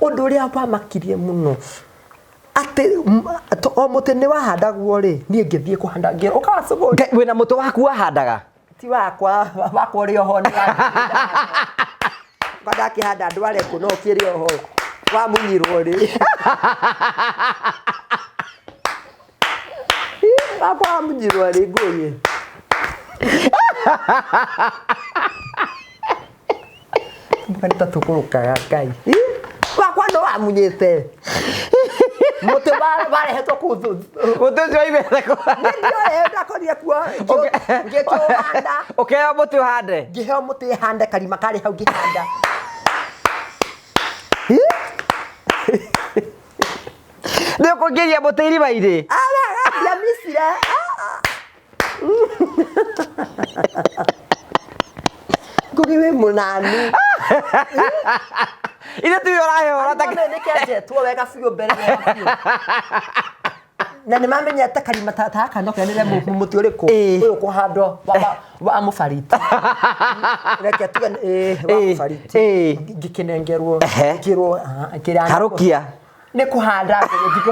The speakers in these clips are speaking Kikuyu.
Ũndũ ũrĩa wamakirie mũno atĩ o mũtĩ nĩ wahandagwo rĩ, niĩ ngĩthiĩ kũhanda ngĩrwo ũka wacũgũ. Ngai, wĩna mũtĩ waku wahandaga? Ti wakwa, wakwa ũrĩ oho nĩ wa ndakĩhanda ndware kũ no ũkĩrĩ oho wamunyirwo rĩ. Wakwa wamunyirwo rĩ ngũyĩ. Mbuga nĩ ta tũkũrũkaga Ngai. Ĩ, Wakwa no wamunyĩte. Mũtĩ warehetwo kũu Mũtĩ ũcio waimĩte kũ? Nĩ ndakorire kuo ngĩkĩũhanda. Ũkĩheo mũtĩ ũhande? Ngĩheo mũtĩ hande karima karĩ hau ngĩhanda. Nĩ ũkũingĩria mũtĩ irima-inĩ? Ndiamicire. Ngugi wĩ mũnani. Ithe tiwe ũraheo ta nĩ kenjetwo wega biũ mbere wega biũ. Na nĩ mamenyete karima ta gaka no kenere mũtĩ ũrĩkũ ũyũ kũhandwo wa mũbariti. Reke tuge wa mũbariti. Ngĩkĩnengerwo ngĩrwo kĩrĩa Harũkia. Nĩ kũhanda ngũgĩ ti.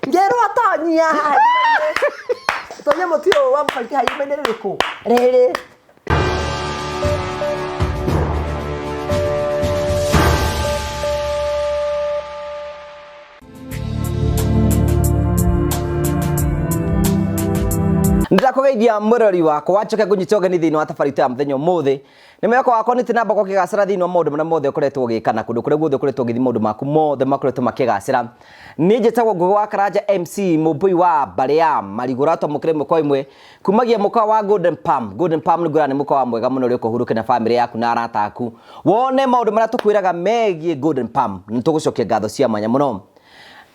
Ngĩrwo tonyia haha irima-inĩ. Tonyia mũtĩ ũyũ wa mũbariti haha irima-inĩ rĩrĩkũ? Rĩrĩ. Ndĩrakũgeithia mwĩrori wakwa njoke ngũnyite ũgeni thĩinĩ wa tabarĩra ya mũthenya ũmũthĩ. Nĩ mwĩhoko wakwa nĩ namba ũkĩgacĩra thĩinĩ wa maũndũ marĩa mothe ũkoretwo ũgĩka na kũndũ kũrĩa guothe ũkoretwo ũgĩthiĩ maũndũ maku mothe makoretwo makĩgacĩra. Niĩ njĩtagwo Ngũgĩ wa Karanja MC mũmbũi wa mbarĩ ya Marigũ ũratwamũkĩra ĩmwe kwa ĩmwe kumagia mũkawa wa Golden Palm. Golden Palm nĩ ngwĩra nĩ mũkawa mwega mũno ũrĩa ũkũhurũke na famĩlĩ yaku na arata aku. Wone maũndũ marĩa tũkwĩraga megiĩ Golden Palm. Nĩ tũgũcokia ngatho cia mwanya mũno.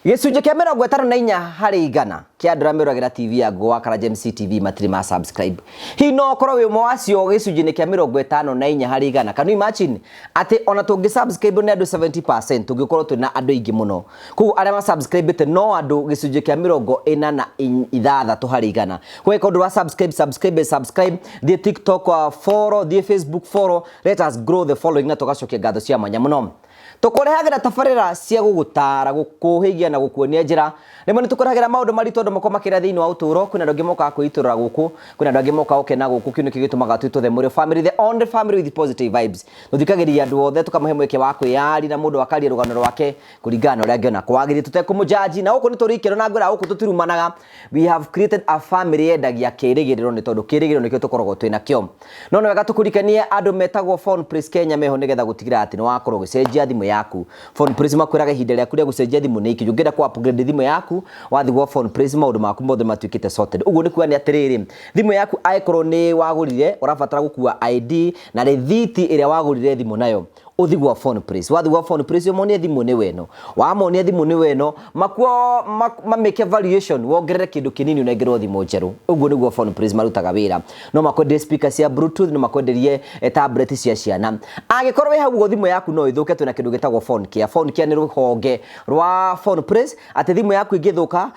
Gĩcunjĩ kĩa 54% kĩa andũ arĩa meroragĩra TV ya Ngũgĩ wa Karanja MC TV matirĩ ma subscribe. Hihi no ũkorwo wĩ ũmwe wacio gĩcunjĩ-inĩ kĩa 54%? Can you imagine atĩ ona tũngĩ subscribe nĩ andũ 70% tũngĩkorwo twĩna andũ aingĩ mũno. Koguo arĩa ma subscribe te no andũ gĩcunjĩ kĩa 46%. Koguo ũndũ wa subscribe, subscribe, subscribe, thiĩ TikTok follow, thiĩ Facebook follow, let us grow the following na tũgacokia ngatho cia mwanya mũno. Tũkũrehagĩra tabarĩra cia gũgũtaara, gũkũhĩgia na gũkuonia njĩra. Rĩmwe nĩ tũkũrehagĩra maũndũ maritũ andũ makoragwo makĩra thĩinĩ wa ũtũũro. Kwĩna andũ angĩ mokaga kwĩitũrũra gũkũ, kwĩna andũ angĩ mokaga gũkena gũkũ. Kĩu nĩkĩo gĩtũmaga twĩtwo The Mũrĩo Family, the only family with positive vibes. Tũthikagĩrĩria andũ othe, tũkamahe mweke wa kwĩyaria na mũndũ akaria rũgano rwake kũringana na ũrĩa angĩona kwagĩrĩire tũtekũmũjaji. Na gũkũ nĩ tũrĩ ikĩro na ngwĩra gũkũ tũtirumanaga. We have created a family yendagia kĩrĩgĩrĩro nĩ tondũ kĩrĩgĩrĩro nĩkĩo tũkoragwo twĩ nakĩo. No nĩ wega tũkũririkanie andũ metagwo Phone Place Kenya meho nĩgetha gũtigĩrĩra atĩ nĩ wakorwo ũgĩcenjia thimũ yaku. Phone Place makwĩraga ihinda rĩaku rĩa gũcenjia thimũ nĩ ikinyu. Ũngĩenda kũ upgrade thimũ yaku, wathiĩ gwa Phone Place maũndũ maku mothe matuĩkĩte sorted. Ũguo nĩ kuga nĩ atĩrĩrĩ, thimũ yaku angĩkorwo nĩ wagũrire, ũrabatara gũkua ID na rĩthiti ĩrĩa wagũrire thimũ nayo. Ũthi gwa Phone Place. Wathi gwa Phone Place ũmonie thimũ nĩwe ĩno. Wamonia thimũ nĩwe ĩno, makuo mamĩke valuation, wongerere kĩndũ kĩnini ũnengerwo thimũ njerũ. Ũguo nĩguo Phone Place marutaga wĩra. No makwenderie speaker cia bluetooth, no makwenderie tablet cia ciana. Angĩkorwo wĩ hau ũguo thimũ yaku no ĩthũke, twĩna kĩndũ gĩtagwo Phone Care. Phone Care nĩ rũhonge rwa Phone Place atĩ thimũ yaku ĩngĩthũka,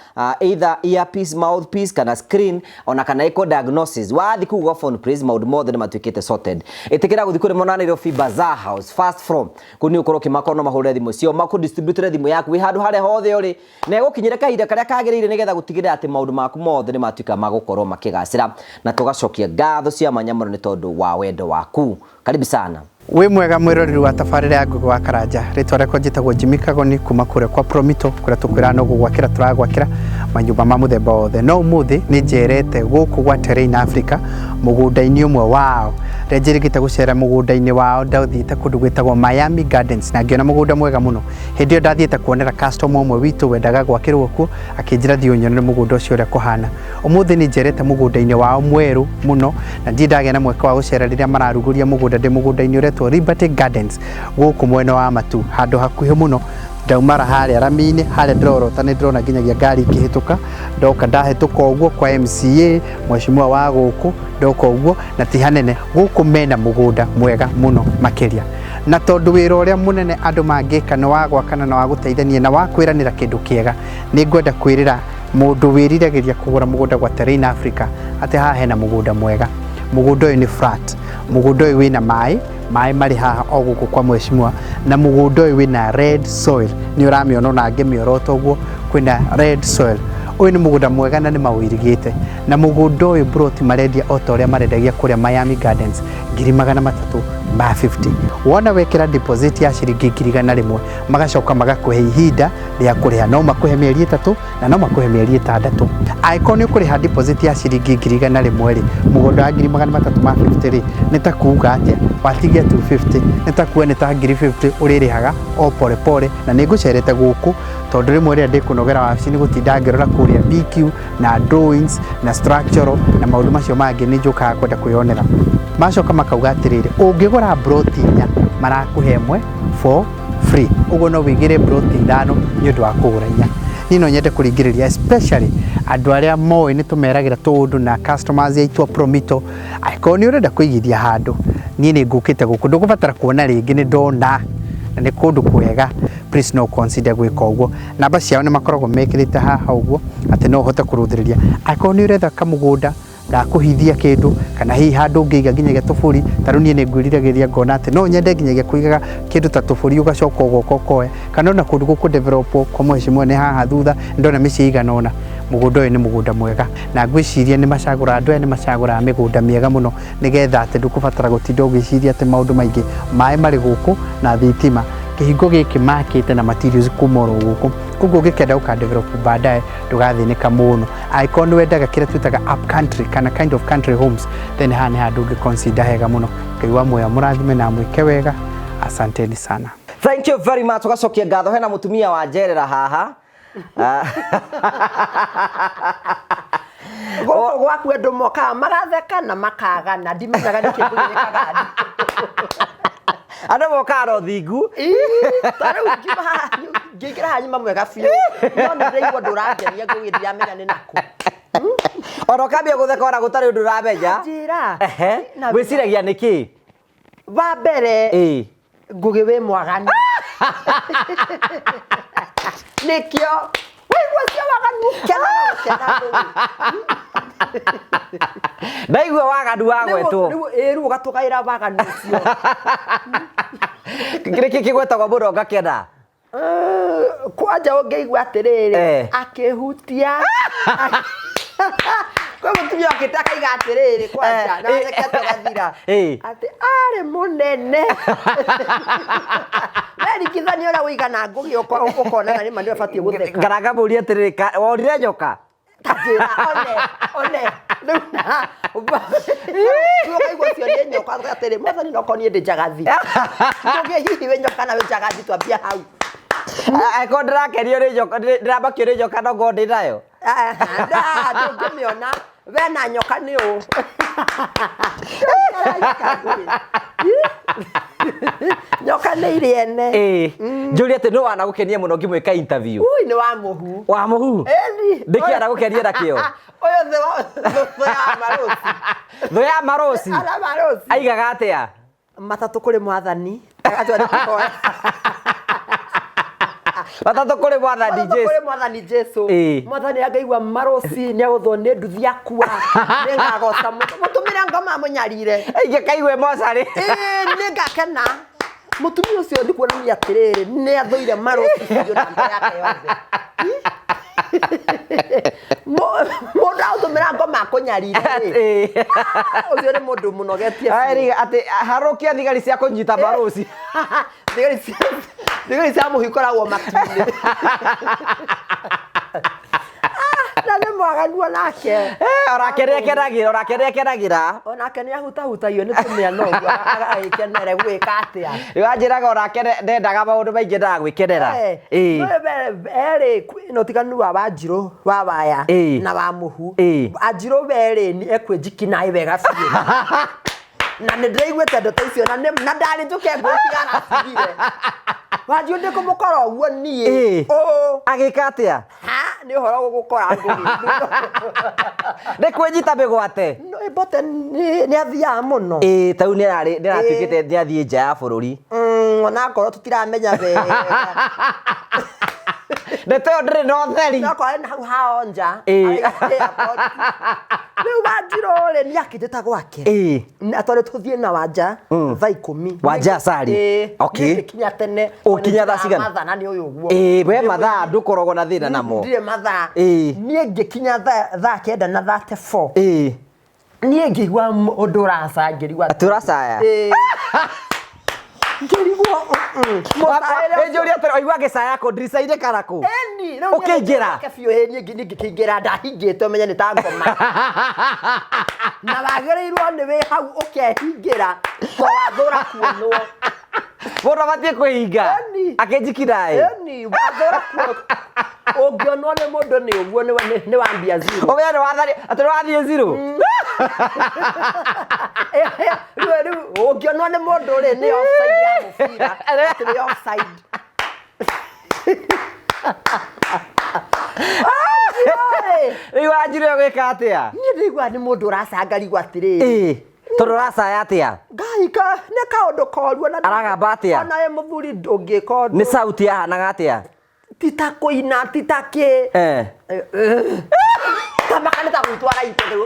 either earpiece, mouthpiece kana screen ona kana ĩko diagnosis, wathi kũu gwa Phone Place maũndũ mothe nĩ matuĩkĩte sorted. Ĩtĩkĩra gũthiĩ kũrĩ mona Nairobi Bazaar House first floor. Kũu nĩ ũkorwo ũkĩmakora no mahũrĩre thimũ ciao makũ distribute thimũ yaku wĩ handũ harĩa hothe ũrĩ na ĩgũkinyĩre kahinda karĩa kagĩrĩire nĩgetha gũtigĩrĩra atĩ maũndũ maku mothe nĩ matuĩka ma gũkorwo makĩgacĩra na tũgacokia ngatho cia mwanya mũno nĩ tondũ wa wendo waku. Karibu sana. Wĩ mwega mwĩroreri wa tabarĩra ya Ngũgĩ wa Karanja. Rĩtwa rĩakwa njĩtagwo Jimmy Kagoni kuma kũrĩa kwa Promito kũrĩa tũkwĩraga no gũgwakĩra tũragwakĩra manyũmba ma mũthemba wothe. No ũmũthĩ nĩ njerete gũkũ gwa Terrain Africa mũgũnda-inĩ ũmwe wao. Rĩrĩa njĩrĩgĩte gũcera mũgũnda-inĩ wao ndathiĩte kũndũ gwĩtagwo Miami Gardens na ngĩona mũgũnda mwega mũno. Hĩndĩ ĩyo ndathiĩte kuonera customer ũmwe witũ wendaga gwakĩrwo kuo akĩnjĩra thiĩ ũnyonere mũgũnda ũcio ũrĩa kũhana. Ũmũthĩ nĩ njerete mũgũnda-inĩ wao mwerũ mũno na ndirĩ ndagĩa na mweke wa gũcera rĩrĩa mararugũria mũgũnda. Ndĩ mũgũnda-inĩ ũretwo Liberty Gardens gũkũ mwena wa Matu, handũ hakuhĩ mũno. Ndaumara harĩa rami-inĩ, harĩa ndĩrorota nĩ ndĩrona nginyagia ngari ikĩhĩtũka. Ndoka ndahĩtũka ũguo kwa MCA, mheshimiwa wa gũkũ, ndoka ũguo na ti hanene. Gũkũ mena mũgũnda mwega mũno makĩria. Na tondũ wĩra ũrĩa mũnene andũ mangĩka nĩ wa gwakana na wa gũteithania na wa kwĩranĩra kĩndũ kĩega, nĩ ngwenda kwĩrĩra mũndũ wĩriragĩria kũgũra mũgũnda gwa Terrain Africa atĩ haha hena mũgũnda mwega. Mũgũnda ũyũ nĩ flat, mũgũnda ũyũ wĩna maĩ, maĩ marĩ haha o gũkũ kwa mheshimiwa, na mũgũnda ũyũ wĩna red soil, nĩ ũramĩona ona ngĩmĩorota ũguo kwĩna red soil. Ũyũ nĩ mũgũnda mwega na nĩ maũirigĩte, na mũgũnda ũyũ broti marendia o ta ũrĩa marendagia kũrĩa Miami Gardens, 350,000. Wona wekĩra deposit ya ciringi 100,000, magacoka magakũhe ihinda rĩa kũrĩha, no makũhe mĩeri 3 na no makũhe mĩeri 6. Angĩkorwo nĩ ũkũrĩha deposit ya ciringi 100,000 rĩ, mũgũnda wa 350,000 rĩ, nĩ ta kuga atĩa, watigia 250, nĩ ta kuga nĩ ta 50,000 ũrĩrĩhaga o pole pole. Na nĩ ngũcerete gũkũ tondũ rĩmwe rĩrĩa ndĩkũnogera wabici nĩ gũtinda ngĩrora kũrĩa BQ na drawings na structural na maũndũ macio mangĩ, nĩ njũkaga kwenda kwĩyonera. Macoka makauga atĩrĩrĩ, ũngĩgũra broti 4 marakũhe ĩmwe for free, ũguo no wĩigĩre broti 5 nĩ ũndũ wa kũgũra 4. Niĩ no nyende kũringĩrĩria especially andũ arĩa moĩ nĩ tũmeragĩra tũũndũ na customers aitũ a Promito, angĩkorwo nĩ ũrenda kũigithia handũ, niĩ nĩ ngũkĩte gũkũ, ndũgũbatara kuona rĩngĩ, nĩ ndona na nĩ kũndũ kwega, please no consider gwĩka ũguo. Namba ciao nĩ makoragwo mekĩrĩte haha ũguo atĩ no ũhote kũrũthĩrĩria. Angĩkorwo nĩ ũretha kamũgũnda ga kũhithia kĩndũ, kana hihi handũ ũngĩiga nginyagia tũbũri, ta rĩu niĩ nĩ ngwĩriragĩria ngona atĩ no nyende nginyagia kũigaga kĩndũ ta tũbũri, ũgacoka ũgoka ũkoya, kana ona kũndũ gũkũ develop kwa mheshimiwa nĩ haha thutha, ndona mĩciĩ igana ũna. Mũgũnda ũyũ nĩ mũgũnda mwega, na ngwĩciria nĩ macagũraga, andũ aya nĩ macagũraga mĩgũnda mĩega mũno, nĩgetha atĩ ndũkũbatara gũtinda ũgĩciria atĩ maũndũ maingĩ. Maĩ marĩ gũkũ na thitima, kĩhingo gĩkĩ makĩte na materials kuma oro gũkũ, koguo ũngĩkenda gũka develop baadaye ndũgathĩnĩka mũno. Angĩkorwo nĩ wendaga kĩrĩa twĩtaga up country kana kind of country homes, then haha nĩ handũ ũngĩ consider hega mũno. Ngai wa muoyo amũrathime na amwĩke wega. Asanteni sana. Thank you very much. Ugacokia ngatho hena mutumia wa njerera haha. Gũkũ gwaku andũ mokaga magatheka na makagana, ndimenyaga nĩkĩ ngũgĩkaga andũ. Andũ mokaga na ũthingu. Ta rĩu ngiuma haha, ngĩingĩra haha nyuma mwega biũ, no nĩ ndĩraigua ũndũ ũrangenia ngũgĩ ndiramenya nĩ nakũ. Ona ũkambia gũtheka ona gũtarĩ ũndũ ũramenya. Njĩra. Ehe. Na- Wĩciragia nĩkĩ? Wa mbere, Ngũgĩ wĩ mwaganu. Nĩkĩo waigua cio waganu kenaga gũkena Ngũgĩ. Ndaigua waganu wagwetwo. Rĩu ĩ rĩu ũgatũgaĩra waganu ũcio. Nĩkĩ kĩgwetagwo mũno ngakena? Kwanja ũngĩigua atĩrĩrĩ, akĩhutia kwĩ mũtumia okĩte akaiga atĩrĩrĩ, kwanja na athekete ũgathira atĩ arĩ mũnene. Weringithania ũrĩa ũigana Ngũgĩ ũkona na nĩma nĩ ũbatiĩ gũtheka. Kana ngamũria atĩrĩrĩ, worire nyoka? Ta njĩra, one, one. Rĩu na rĩu ũkaigua ũcio nĩ nyoka, atĩrĩ, mwathani no korwo niĩ ndĩ njagathi. Ngũgĩ hihi wĩ nyoka na wĩ njagathi, twambia hau. Angĩkorwo ndĩrakenio nĩ nyoka, ndĩramakio nĩ nyoka no ngorwo ndĩ nayo. Ndũngĩmĩona, we na nyoka nĩ ũ. Nyoka nĩ irĩ ene. Njũrie atĩ nũ wanagũkenia mũno ngĩmwĩka interview? Ui, nĩ wa mũhu. Wa mũhu? Ĩni. Nĩkĩ anagũkenia nakĩo? Ũyũ thũ ya marosi. Thũ ya marosi? Ara marosi. Aigaga atĩa? Matatũ kũrĩ mwathani. Agatua nĩ kũhoya. Matatũ kũrĩ mwathani Matatũ Jesu. kũrĩ mwathani Jesu. Mwathani angaigua marosi nĩ agũthwo nĩ nduthi akua. Nĩ ngagoca mũno. Mũtũmĩre ngoma mũnyarire. Ingĩkaigua mocarĩ. Nĩ ngakena. Mũtumia ũcio nĩ kuonania atĩrĩrĩ, nĩ athũire marosi biũ na ngoro yake yothe. Mũndũ agũtũmĩra ngoma akũnyarire rĩ. Ũcio nĩ mũndũ mũnogetie biũ. Ae, atĩ harũkia thigari cia kũnyita marosi. Thigari cia mũhu ikoragwo matu-inĩ. Na nĩ mwaganu onake. Onake nĩ ekenagĩra, onake nĩ ekenagĩra. Onake nĩ ahutahutagio nĩ tũmĩano ũguo, agagĩkenere gwĩka atĩa. Rĩu anjĩraga onake ndendaga maũndũ maingĩ, endaga gwĩkenera. Erĩ kwĩna ũtiganu wa Wanjirũ wa waya na wa mũhu. Wanjirũ werĩ nĩ ekwĩnjikinaĩ wega biũ. Na nĩ ndĩraiguĩte ndeto icio na ndarĩ njũke ngũtiga aracigire. Wanjirũ ndĩkũmũkora ũguo niĩ. Ũ. Agĩka atĩa? Ha, nĩ ũhoro gũgũkora ngũgĩ. Nĩ kwĩnyita mĩgwate. No, Mbote nĩ athiaga mũno. Ta rĩu nĩ aratuĩkĩte nĩ athiĩ nja ya bũrũri. Ona akorwo tũtiramenya wega. Ndeto ĩyo ndĩrĩ na ũtheri. Nokorwo na hau hao nja. Ĩĩ. Airport. Rĩu Wanjirũ rĩ nĩ akĩnjĩta gwake. Ĩĩ. Atwarĩ tũthiĩ na Wanja thaa 10. Wanja Asali? Ĩĩ. Okay. Niĩ ngĩkinya tene. Ũkinya thaa cigana? Mathaa na nĩ ũyũ ũguo. Ĩĩ, we mathaa ndũkoragwo na thĩna namo. Ndirĩ mathaa. Ĩĩ. Niĩ ngĩkinya thaa 9 na 34. Niĩ ngĩigua ũndũ ũracaya ngĩrigwo Atĩ ũracaya? Ĩĩ. Ngĩrigwo mũcaĩre ũcio- Ĩnjũria atĩrĩ, waigua ngĩcaya kũ ndirica-inĩ kana kũ? Ĩni, rĩu niĩ Ũkĩingĩra? ngĩcoka biũ, ĩĩ, niĩ ngĩkĩingĩra ndahingĩte ũmenye nĩ ta ngoma na wagĩrĩirwo nĩ wĩ hau ũkehingĩra to wathũra kuonwo. Mũndũ abatiĩ kwĩhinga. Ĩni. Akĩnjikira ĩ. Ĩni, wathũra kuonwo ũngĩonwo nĩ mũndũ nĩ ũguo nĩ wambia zero. Ũmenye nĩ wathari atĩ nĩ wathiĩ zero. Rĩu ũngĩonwo nĩ mũndũ rĩ nĩ offside ya mũbira atĩ nĩ offside. Ah, Rĩu wanjirũ ĩyo gwĩka atĩa? Niĩ ndĩigua nĩ mũndũ ũracangarigwo atĩrĩrĩ. Ĩĩ. Tondũ ũracaya atĩa? Ngai ka nĩ kaũndũ koru ona Aragamba atĩa? Ona we mũthuri ndũngĩka ũndũ. Nĩ sauti yahanaga atĩa? Ti ta kũina ti ta kĩ. Tamaka nĩ ta gwĩtwara ite rĩu.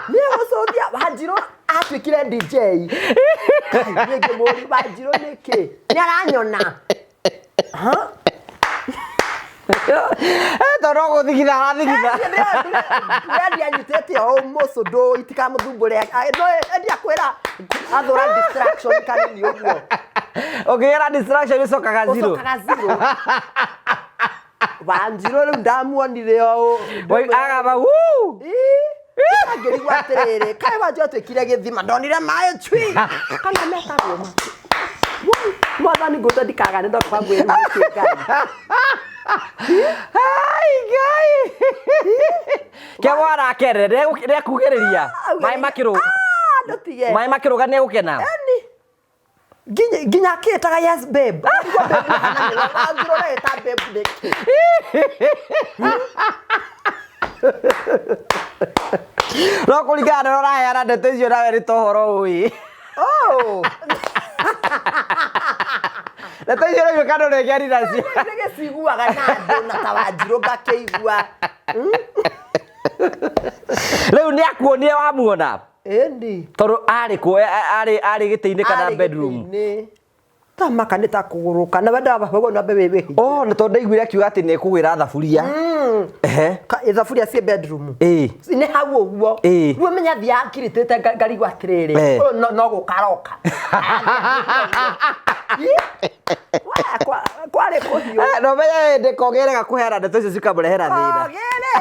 Nĩ gũcũthia Wanjirũ atuĩkire DJ. Ngai, niĩ ngĩmũũria Wanjirũ nĩkĩ? Nĩ aranyona. Ha? Tondũ no gũthigitha arathigitha. Wendi anyitĩte o mũcũ ndũ itikamũthumbũre. No endi akwĩra athũra distraction kanini ũguo. Ũngĩgera distraction ũcokaga zero. Ũcokaga zero. Wanjirũ rĩu ndamuonire o ũũ. Agamba wuu. Ngĩrigwo atĩrĩrĩ kaĩ Wanjirũ atuĩkire gĩthima ndonire maĩ cui kana metagwo ma Woi, mwathani ngũte ndikagane ndoka mwĩrĩ nĩkĩ Ngai. Ai Ngai. Kĩa warakere nĩekugĩrĩria. Maĩ makĩrũ. Ah, ndũtige. Maĩ makĩrũga nĩegũkena. Eni. Nginya akĩĩtaga yes babe. Ndarigwo babe hana nĩ Wanjirũ ũreĩta babe nĩkĩ? No kũringana na ũrĩa ũraheana ndeto icio nawe nĩ ta ũhoro ũĩ. Oh. Ndeto icio ũraigua kana ũrĩa nacio. Nĩ gĩciguaga na andũ na ta Wanjirũ ngakĩigua. Rĩu nĩ akuonire wamuona. Ĩni. Tondũ arĩ kũ arĩ gĩtĩ-inĩ kana Arĩ bedroom. gĩtĩ-inĩ. Ta maka nĩ ta kũgũrũka na wenda wagwo na wambe wĩhinge. Oh, nĩ tondũ ndaiguire akiuga atĩ nĩ ekũgwĩra thaburia. Ehe. Thaburia ciĩ bedroom. Ĩĩ. Nĩ hau ũguo. Ĩĩ. Rĩu ũmenya thiaga ngiritĩte ngarigwo atĩrĩrĩ ũyũ no gũka aroka. Kwarĩ kũhiũ. Na ũmenye hĩndĩ kogĩrega kũheana ndeto icio cikamũrehera thĩna. Kogĩrĩ.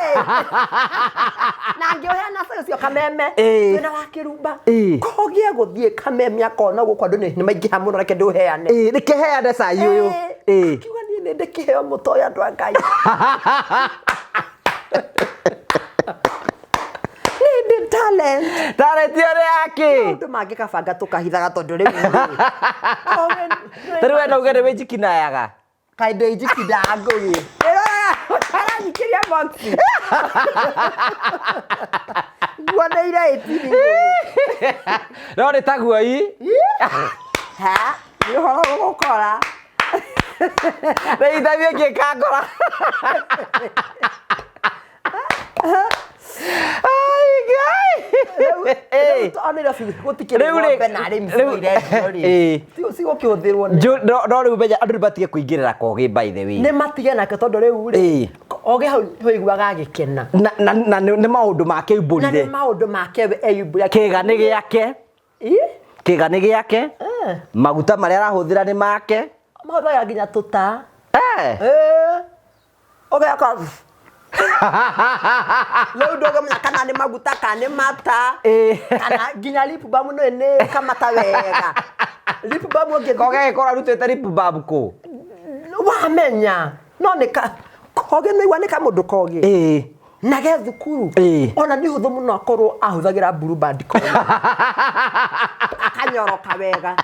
Na ngĩũheana ũcio kameme. Wĩna wa kĩrumba. Kogie gũthiĩ kameme akona gũkũ andũ nĩ maingĩha mũno reke ndũheane. Ĩĩ, reke heane cai ũyũ. Ĩĩ. Akiuga niĩ nĩ ndĩkĩheo mũtoyo andũ a Ngai. Nĩ ndĩ talent. Talent ĩyo nĩ yakĩ? Maũndũ mangĩ kabanga tũkahithaga tondũ rĩu rĩ. Ta rĩu we no uge nĩ wĩnjikinayaga. Kaĩ ndĩ njikinaga ngũgĩ. Aranyikĩria boxi. Nguoneire ĩtini ngũgĩ. No nĩ ta guoi. Ha? Nĩ ũhoro gũgũkora. Nĩ ithamie ngĩka ngora. Ai Ngai. Ona gũtikĩrĩ Rĩu rĩ- ng'ombe na arĩmi ciirendio rĩ. Cigũkĩhũthĩrwo nĩ No rĩu menya andũ nĩ matige kũingĩrĩra kogĩ by the way. nĩ matige nake tondũ rĩu rĩ oge hau nĩwaiguaga agĩkena. Na nĩ maũndũ make Na nĩ umbũrire. maũndũ make we eyumbũrire. Kĩga nĩ gĩake. Kĩga nĩ gĩake. Maguta marĩa arahũthĩra nĩ make. Mahũthagĩra nginya tũta. Ũgeka rĩu ndũngĩmenya kana nĩ maguta kana nĩ mata. Kana nginya lip balm nĩ nĩ kamata wega. Lip balm ũngĩthiĩ Koge agĩkorwo arutĩte lip balm kũ? Wamenya. No nĩ ka koge nĩ igua nĩ kamũndũ koge. Na ge thukuru. Ona nĩ ũhũthũ mũno akorwo ahũthagĩra Blue Band koge. Akanyoroka wega.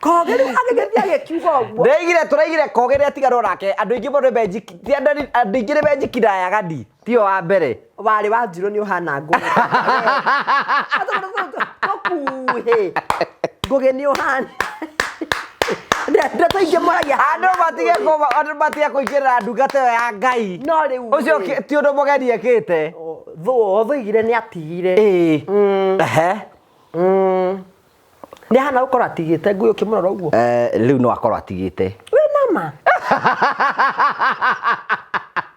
Koge rĩu agĩgĩthiĩ agĩkiuga ũguo. Ndĩraigire tũraigire koge rĩrĩa atiganwo nake andũ aingĩ mũno nĩ menjiki ti andũ aingĩ nĩ menjikinayaga ndi tiyo wa mbere. Warĩ Wanjirũ nĩ ũhana ngũgĩ. Tũkuhĩ. Ngũgĩ nĩ ũhana. Ndeto ingĩ mwaragia Andũ matige kũingĩrĩra ndungata ĩyo ya Ngai. No rĩu Ũcio ti ũndũ mũgeni ekĩte. Thũ oigire nĩ atigire. Ehe. Nĩ ahana gũkorwo atigĩte ngũĩ ũkĩmũrora ũguo. Rĩu no akorwo atigĩte. Wĩ nama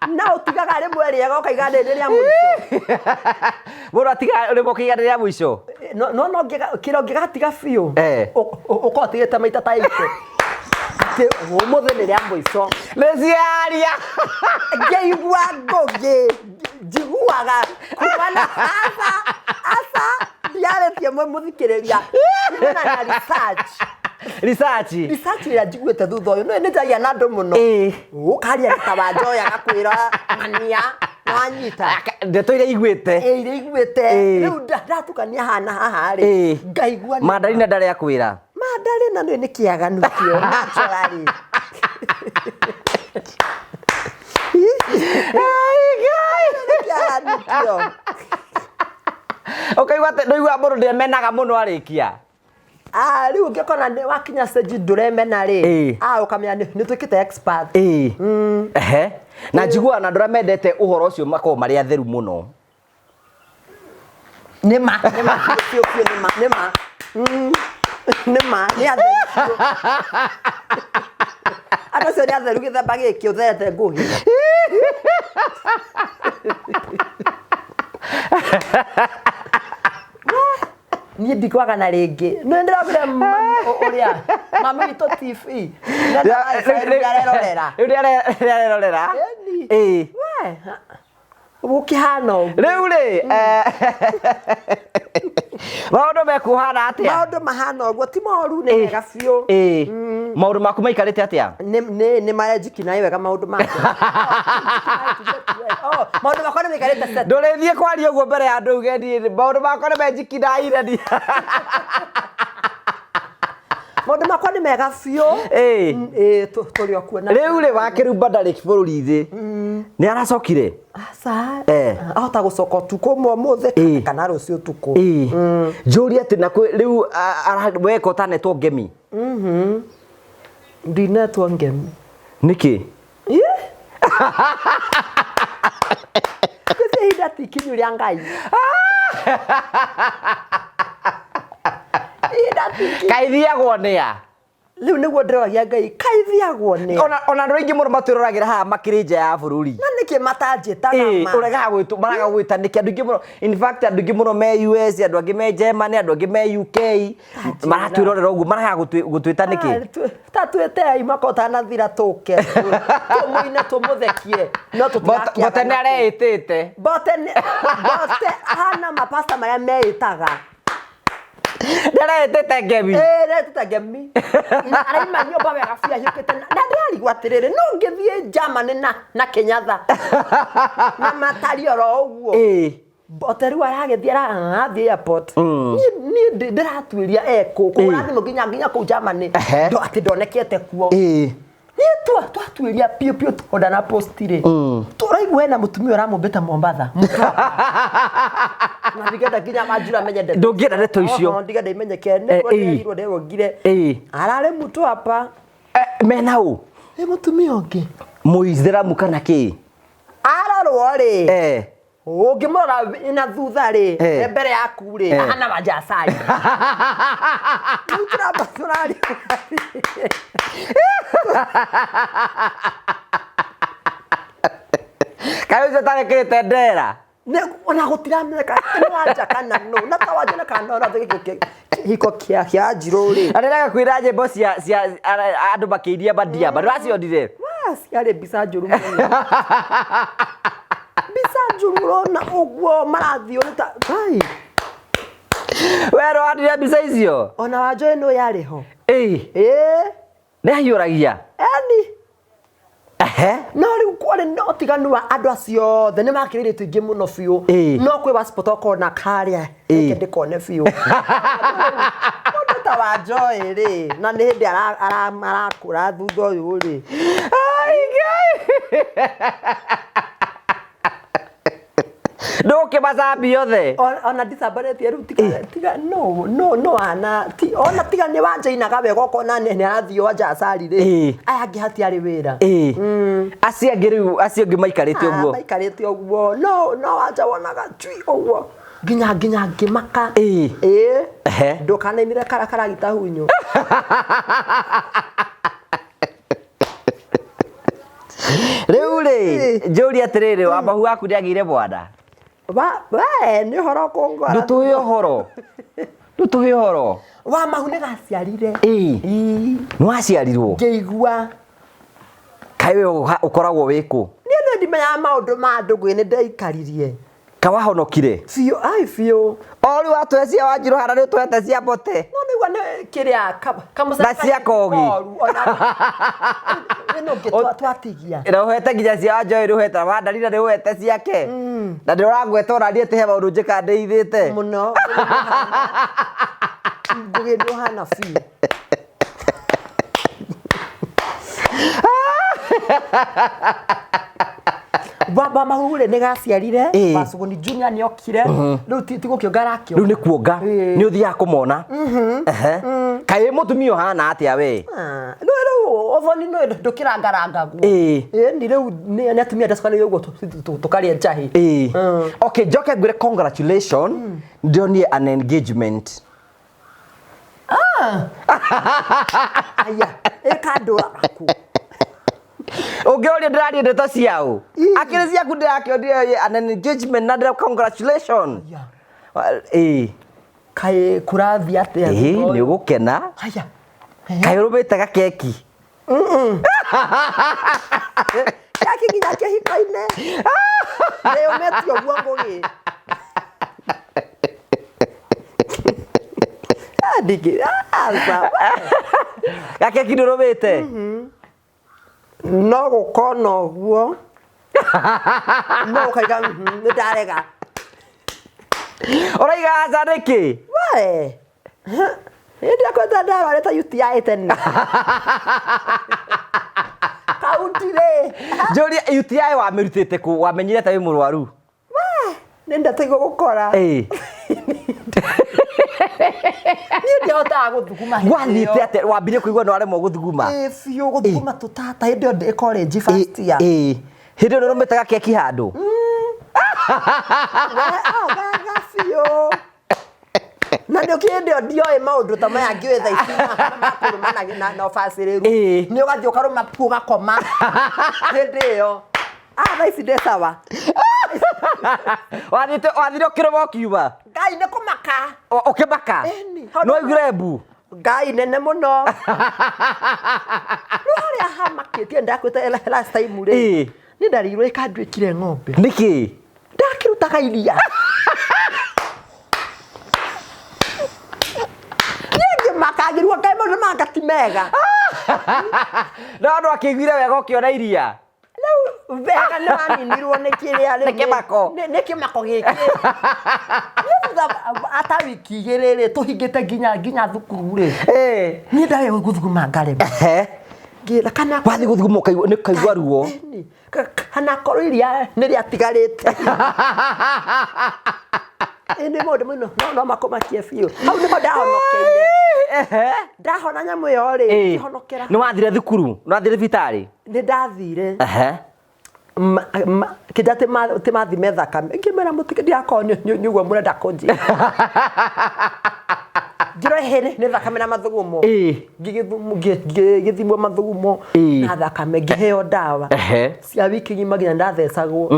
na ũtigaga rĩmwe rĩega ũkaiga rĩrĩ rĩa mũico. Mũndũ atiga rĩmwe ũkaiga rĩrĩa mũico. No kĩrĩa ũngĩgatiga biũ, ũkorwo ũtigĩte maita ta 80 atĩ ũmũthĩ nĩ rĩa mũico. Nĩ ciaria. Ngĩigua ngũgĩ njiguaga kuma na aca aca ndiarĩtie mũthikĩrĩria kumana na research. Research. Research ĩrĩa njiguĩte thutha ũyũ nĩ njagia na andũ mũno. Ũkaria ta Wanjoya agakwĩra ng'ania wanyita. Ndeto iria iguĩte. Ĩ, iria iguĩte. Rĩu ndatukania haha na haha rĩ, ngaigua Mandarina ndarĩ akwĩra. Mandarina nĩ kĩaganu kĩo naturally. Ai, Ngai. Nĩ kĩaganu kĩo. Ũkaigua atĩ ndũigua mũndũ ndĩemenaga mũno arĩkia. Ah, rĩu ũngĩkona nĩ wakinya stage ndũremena rĩ, ah, ũkamenya nĩ tuĩkĩte expert. Ehe. Na njiguaga na andũ arĩa mendete ũhoro ũcio makoragwo marĩ atheru mũno. Nĩ ma, nĩ ma biũ biũ, nĩ ma, nĩ ma. Nĩ ma, nĩ atheru biũ. Andũ acio nĩ atheru gĩthemba gĩkĩ ũtherete ngũgĩ. Niĩ ndikwagana rĩngĩ, nĩ ndĩragire ũrĩa mami witũ TV arerorera. Rĩu nĩ arerorera. Ĩni. We, gũkĩhana ũguo. Rĩu rĩ, maũndũ mekuhana atĩa? Maũndũ mahana ũguo, ti moru, nĩ mega biũ. Maũndũ maku maikarĩte atĩa? Nĩ marĩa njikinaĩ wega maũndũ makwa. Oh, maũndũ makwa nĩ maikarĩte set. Ndũrĩthiĩ kwaria ũguo mbere ya andũ uge niĩ maũndũ makwa nĩ menjikinaire ni. Maũndũ makwa nĩ mega biũ. Ĩ, tũrĩ o kuo na Rĩu rĩ, wakĩrumba ndarĩ bũrũri-inĩ, nĩ aracokire? Aca. Ahota gũcoka ũtukũ ũmwe ũmũthĩ kana rũciũ ũtukũ. Njũrie atĩ na kwĩ rĩu weka ũtanetwo ngemi? Ndinetwo ngemi. Nĩkĩ? Kwĩcia ihinda ti ikinyu rĩa Ngai. Ihinda ti ikinyu. Kaithiagwo nĩa? Rĩu nĩguo ndĩroragia Ngai, kaithiagwo nĩ Ona andũ aingĩ mũno matwĩroragĩra haha makĩrĩ nja ya bũrũri. Na nĩkĩ matanjĩtaga ma? Ũregaga gwĩtwo, maraga gwĩta nĩkĩ? Andũ aingĩ mũno, in fact andũ aingĩ mũno me US, andũ angĩ me Germany, andũ angĩ me UK maratwĩrorera ũguo, maraga gũtwĩta nĩkĩ? Ta twĩtei mwaka ũtanathira tũke tũmũine tũmũthekie no tũtigakĩaga. Bote nĩ areĩtĩte. Bote bote hana mapasta marĩa meĩtaga. Nĩ areĩtĩte ngemi. Ĩ, areĩtĩte ngemi na araima nyũmba wega biũ ahiũkĩte na ndĩrarigwo atĩrĩrĩ, no ngĩthiĩ Germany na Kenyatta na matari oro ũguo. Bote rĩu aragĩthiĩ arathiĩ airport. Niĩ ndĩratuĩria ekũ kũhũra thimũ nginya kũu Germany, atĩ ndonekete kuo. Niĩ twatuĩria biũ biũ tondũ na post rĩ, tũraigua hena mũtumia ũramũmbĩte Mombatha na ndigenda nginya Wanjira amenye ndeto. Ndũngĩenda ndeto icio. Oho, ndigenda imenyeke nĩguo ndĩrerirwo ndĩrongire ararĩ mũtu hapa. Mena ũ? Ĩ, mũtumia ũngĩ. Mũithĩramu kana kĩ? Arorwo rĩ, ũngĩmũrora na thutha rĩ, mbere yaku rĩ, ahana Wanja Asali. Rĩu tũramba tũraria. Kaĩ ũcio ũtarekĩrĩte ndera? Ona gũtiramenyeka nĩ Wanja kana no na ta Wanja na kana na kĩhiko kĩa Njirũ rĩ. Na ndĩrega kwĩra nyĩmbo cia andũ makĩiria mandiamba ndũracionire? Wah, ciarĩ mbica njũru mũno, mbica njũru ũrona ũguo marathiĩ nĩ ta Ngai. We ndũronire mbica icio? Ona Wanjoĩ nĩ yarĩ ho. Ĩ. Nĩ ahiũragia. Eni. Ehe. No rĩu kwarĩ no ũtiganu wa andũ acio othe nĩ makĩrĩrĩtio aingĩ mũno biũ. No kwĩ passport ũkona karĩa reke ndĩkone biũ mũndũ ta Wanjoĩ rĩ, na nĩ hĩndĩ arakũra thutha ũyũ rĩ. Ai, Ngai. Ndũkĩmacambia othe. Ona ndicambanĩtie rĩu tiga tiga no no no ana ti ona tiga nĩ wanjainaga wega ũkona nĩ arathiĩ wanja acari rĩ aya angĩ hatiarĩ wĩra. Acio angĩ rĩu acio angĩ maikarĩte ũguo. Maikarĩte ũguo no no wanja wonaga cui ũguo nginya nginya ngĩmaka. Ehe. Ndũkanainĩre karagita hunyũ. Rĩu rĩ njũrie atĩrĩrĩ wa mahu waku nĩagĩire mwana? We nĩ ũhoro kũngora. Ndũtũhe ũhoro. Ndũtũhe ũhoro. Wa mahu nĩ gaciarire. Nĩ waciarirwo? Ngĩigua. Kaĩ we ũkoragwo wĩ kũ? Niĩ nĩ ndimenyaga maũndũ ma andũ ngũĩ nĩ ndeikaririe. Kawahonokire? Biũ, ai biũ. O rĩu watũhe cia Wanjirũ hana nĩ ũtũhete cia Mbote. No nĩguo nĩ kĩrĩa kamũcere Na cia Kogi. koru, ona ĩno ũngĩ twatigia. Na ũhete nginya cia Wanjohi nĩ ũhete na Wandarira nĩ ũhete ciake. Na nĩ ũrangweta ona niĩ atĩ he maũndũ njĩkaga ndĩithĩte. Mũno. Ngũgĩ nĩ ũhana biũ. Baba mahure nĩ gaciarire Wacuguni Junior nĩ okire rĩu ti gũkĩonga arakĩonga. Rĩu nĩ kuonga nĩ ũthiaga kũmona. Kaĩ mũtumia ũhana atĩa we? Rĩu rĩu ũthoni nĩ ndũkĩrangarangagwo. Ĩni rĩu nĩ atumia ndacukanĩire ũguo tũkarĩa njahi. Okay, njoke ngwĩre congratulation ndionire an engagement. Aya, ĩkandũraga ku. Ũngĩũria ndĩraria ndeto ciao. Akĩrĩ ciaku ndĩrakĩonire an engagement na ndĩra congratulation. Kaĩ kũrathiĩ atĩa? Nĩ ũgũkena. Aya. Kaĩ ũrũmĩte gakeki? Keki nginya kĩhiko-inĩ. Ndĩyũmĩtie ũguo ngũgĩ. Gakeki ndũrũmĩte? No gũkona ũguo. No ũkaiga nĩ ndarega. Ũraiga aca nĩkĩ? We. Hĩndĩ ĩrĩa kwenda ndarwarĩte UTI tene. Kaunti rĩ. Njũrie UTI wamĩrutĩte kũ? Wamenyire ta wĩ mũrwaru? Nĩ ndatigwo gũkora. Niĩ ndiahotaga gũthuguma hĩndĩ ĩyo. Gwathiĩte atĩa? Wambirie kũigua nĩ waremwo gũthuguma? Biũ gũthuguma tũtata hĩndĩ ĩyo ndĩ college first year. Hĩndĩ ĩyo nĩ ũrũmĩte gakeki handũ? Wega biũ. Na nĩ ũkĩ hĩndĩ ĩyo ndioĩ maũndũ ta maya ngĩũĩ thaa ici ma kũrũma na ũbacĩrĩru. Nĩ ũgathiĩ ũkarũma kuo ũgakoma hĩndĩ ĩyo. Thaa ici ndĩ sawa. Wathire ũkĩrũma ũkiuma? Ngai nĩ kũmaka. Ũkĩmaka? No waiguire mbu? Ngai nene mũno. Rĩu harĩa hamakĩtie ndakwĩte last time rĩ. Nĩ ndarirwo ĩkanduĩkire ng'ombe. Nĩkĩ? Ndakĩrutaga iria. Niĩ ngĩmaka ngĩrigwo Ngai maũndũ manga ti mega. No andũ akĩiguire wega ũkĩona iria? Rĩu wega nĩ waninirwo nĩ kĩrĩa rĩu Nĩ kĩmako. Nĩ kĩmako gĩkĩ. Niĩ thutha ata wiki igĩrĩ rĩ tũhingĩte nginya nginya thukuru rĩ. Niĩ ndarĩ gũthuguma ngarema. Ngĩra kana Wathiĩ gũthuguma ũkaigua nĩ ũkaigua ruo. Kana korwo iria nĩ rĩatigarĩte. Nĩ maũndũ mũno no no makũmakie biũ. Hau nĩho ndahonokeire. Ndahona nyamũ ĩyo rĩ, ngĩhonokera. Nĩ wathire thukuru? Nĩ wathire thibitarĩ? Nĩ ndathire. Kĩnja atĩ mathime thakame. Ngĩmera mũtige ndigakorwo nĩ ũguo mũrenda kũnjĩra. Ngĩrwo ĩhĩ nĩ thakame na mathugumo. Ngĩgĩthimwo mathugumo na thakame ngĩheo ndawa. Cia wiki ng'ima nginya ndathecagwo.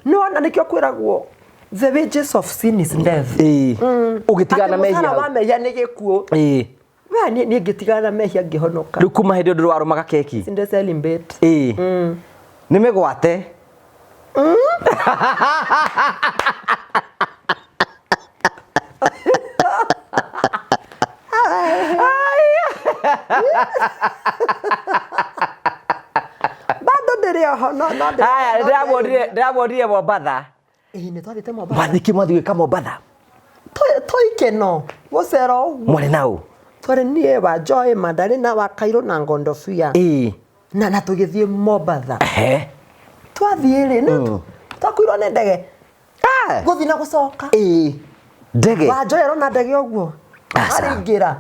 No ona nĩkĩo kwĩragwo the wages of sin is death. Ũgĩtigana na mehia Atĩ mũcara hau. wa mehia nĩ gĩkuũ. We niĩ ngĩtigana na mehia ngĩhonoka. Rĩu kuma hĩndĩ ĩyo ndũrĩ warũma gakeki? Sinde selling bait. Nĩ mĩgwate. Bado ndĩrĩ oho no no ndĩrĩ. Haya, ndĩramuonire Mombatha. Ĩĩ nĩ twathiĩte Mombatha. Mwathiĩ kĩ mwathiĩ gwĩka Mombatha? Tũikeno gũcera ũguo. Mwarĩ na ũ? Twarĩ niĩ wa Joy Mandarĩ na wa Kairũ na Ngondobia. Na tũgĩthiĩ Mombatha. Twathiĩ rĩ, nĩ twakuirwo nĩ ndege. Gũthiĩ na gũcoka. Ĩĩ, ndege. Wanjoya rona ndege ũguo. Aca. Arĩingĩra.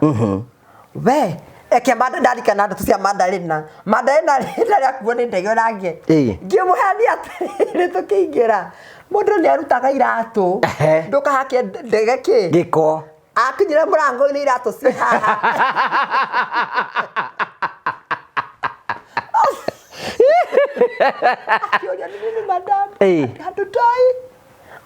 We eke manda ndarikana ndeto cia Mandarina. Mandarina rĩrĩa rĩakuo nĩ ndege onake. Ĩĩ. Ngĩmũhenia atĩrĩrĩ tũkĩingĩra. Mũndũ nĩ arutaga iratũ. Ehe. Ndũkahake ndege kĩ. Gĩko. Akinyire mũrango-inĩ iratũ ciĩ haha. Akĩũria nĩ nini madam. Ĩĩ. Hatutoi.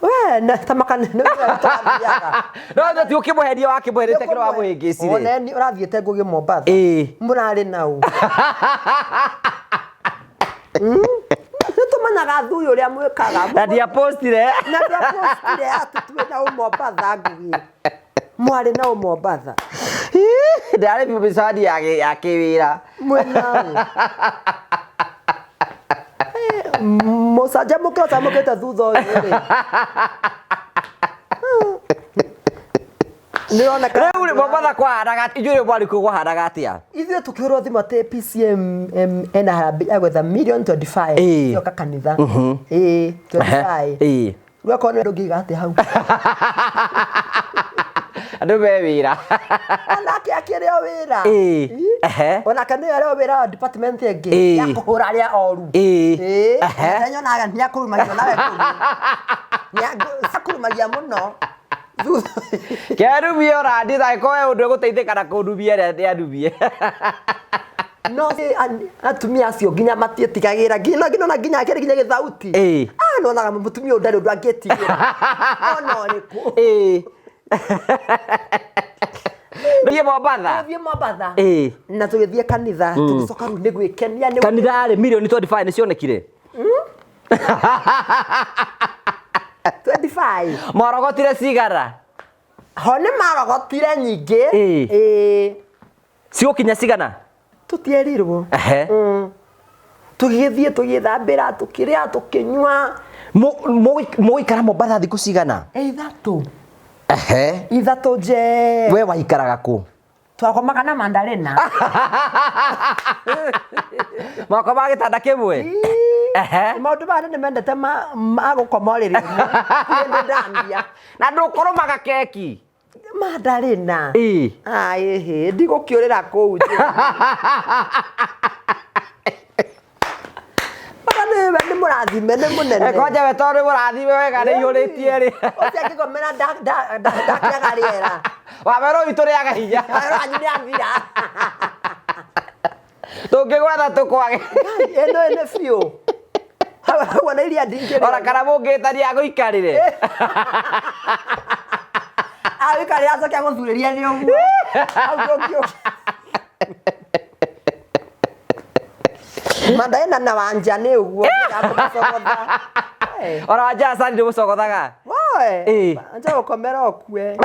We na tamaka nĩ tũrathiaga. No no ti ũkĩmũheria wakĩmũherete kĩrĩa wamũhĩngĩcire. One ũrathiĩte Ngũgĩ Mombatha. Ĩĩ. Mũrarĩ nau. Nĩ tũmenyaga athuri ũrĩa mwĩkaga. Na ndiapostire. Na ndiapostire atĩ twĩ nau Mombatha Ngũgĩ. Mwarĩ nau Mombatha. Ndarĩ mĩcani ya kĩwĩra. Mwĩ nau. Mũcanjamũke ũcanjamũkĩte thutha ũyũ rĩ. Nĩũroneka Rĩu rĩ Mombatha kwahanaga inyuĩ rĩ mwarĩ kuo kwahanaga atĩa? Ithuĩ tũkĩhũrwo thimũ atĩ PCM ena harambee ya gwetha million 25 Ĩĩ. cioka kanitha. Ĩĩ, 25. Ĩĩ. Rĩu akorwo nĩ ndũngĩiga atĩa hau. Andũ me wĩra. Onake akĩrĩ o wĩra. Ĩĩ. Ĩ. Ehe. Onake nĩwe arĩ o wĩra wa department ĩngĩ Ĩĩ. ya kũhũra arĩa oru. Ĩĩ. Ĩĩ. Ehe. Na nyonaga nĩ akũrumagia nawe kũu. Nĩ akũrumagia mũno. Thutha. Kĩarumie ũrandi angĩkorwo he ũndũ ũgũteithĩka na kũndumia rĩ nĩandumie. No atumia acio nginya matiĩtigagĩra nginya nginya nginya akĩrĩ nginya gĩthauti. Ĩĩ. Ah, nonaga mũtumia ũyũ ndarĩ ũndũ angĩtigĩra. Ona ũrĩkũ. Ĩĩ. Thiĩ Mombatha. Tũgĩthiĩ Mombatha. Ĩĩ. Na tũgĩthiĩ kanitha tũgĩcoka rĩu nĩ gwĩkenia nĩ Kanitha rĩ milioni 25 nĩ cionekire. 25. Mwarogotire cigana? Ho nĩ marogotire nyingĩ. Ĩĩ. Ĩĩ. Cigũkinya cigana? Tũtierirwo. Ehe. Tũgĩthiĩ tũgĩthambĩra tũkĩrĩa tũkĩnyua. Mũgũikara Mombatha thikũ cigana? Ithatũ. Ehe. Ithatũ nje. We waikaraga kũ? Twakomaga na Mandarina. Mwakomaga gĩtanda kĩmwe? Ehe. Maũndũ maya nĩ mendete ma gũkoma ũrĩrĩ ũmwe. Kĩndũ ndambia. Na ndũkũrũmaga keki? Mandarina. Ĩĩ. Ĩhĩ, ndigũkĩũrĩra kũu. Baba nĩwe nĩ mũrathime nĩ mũnene. Kwanja we tondũ nĩ mũrathime wega nĩ ihũrĩtie rĩ. Ũcio angĩkomera ndakĩaga rĩera. Wawerũ witũ rĩaga hinya. Wawerũ wanyu nĩathira. Tũngĩgwetha tũkwage. Ĩno ĩnĩ biũ. Hau ona iria ndingĩrĩa. Ona kana mũngĩtania agũikarĩre. Agũikarĩra acoke agũthurĩrie nĩ ũguo. Hau ndũngĩũka. Mandaina na Wanja nĩ ũguo. Ndakũmũcogotha. Ona Wanja Hassan ndũmũcogothaga? Woe. Ĩĩ. Wanja gũkomera ũkue.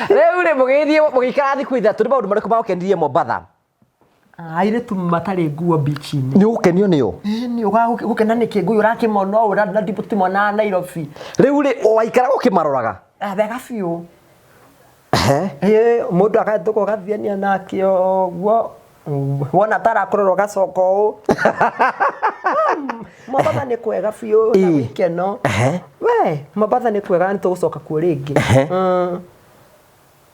Rĩu rĩ mũgĩthiĩ mũgĩikara thikũ ithatũ nĩ maũndũ marĩkũ magũkenirie Mombatha? Airĩtu matarĩ nguo beach-inĩ. Nĩ ũgũkenio nĩo? Nĩ ũgũkena nĩkĩ ngũyũ ũrakĩmona ũũ na ndimonaga Nairobi. Rĩu rĩ waikara ũkĩmaroraga? Wega biũ. Ehe. Ĩĩ mũndũ agahĩtũka ũgathiania nake ũguo wona tarakũrora ũgacoka ũũ. Mombatha nĩ kwega biũ na Ĩĩ. gĩkeno. Ehe. We Mombatha nĩ kwega nĩ tũgũcoka kuo rĩngĩ. Ehe.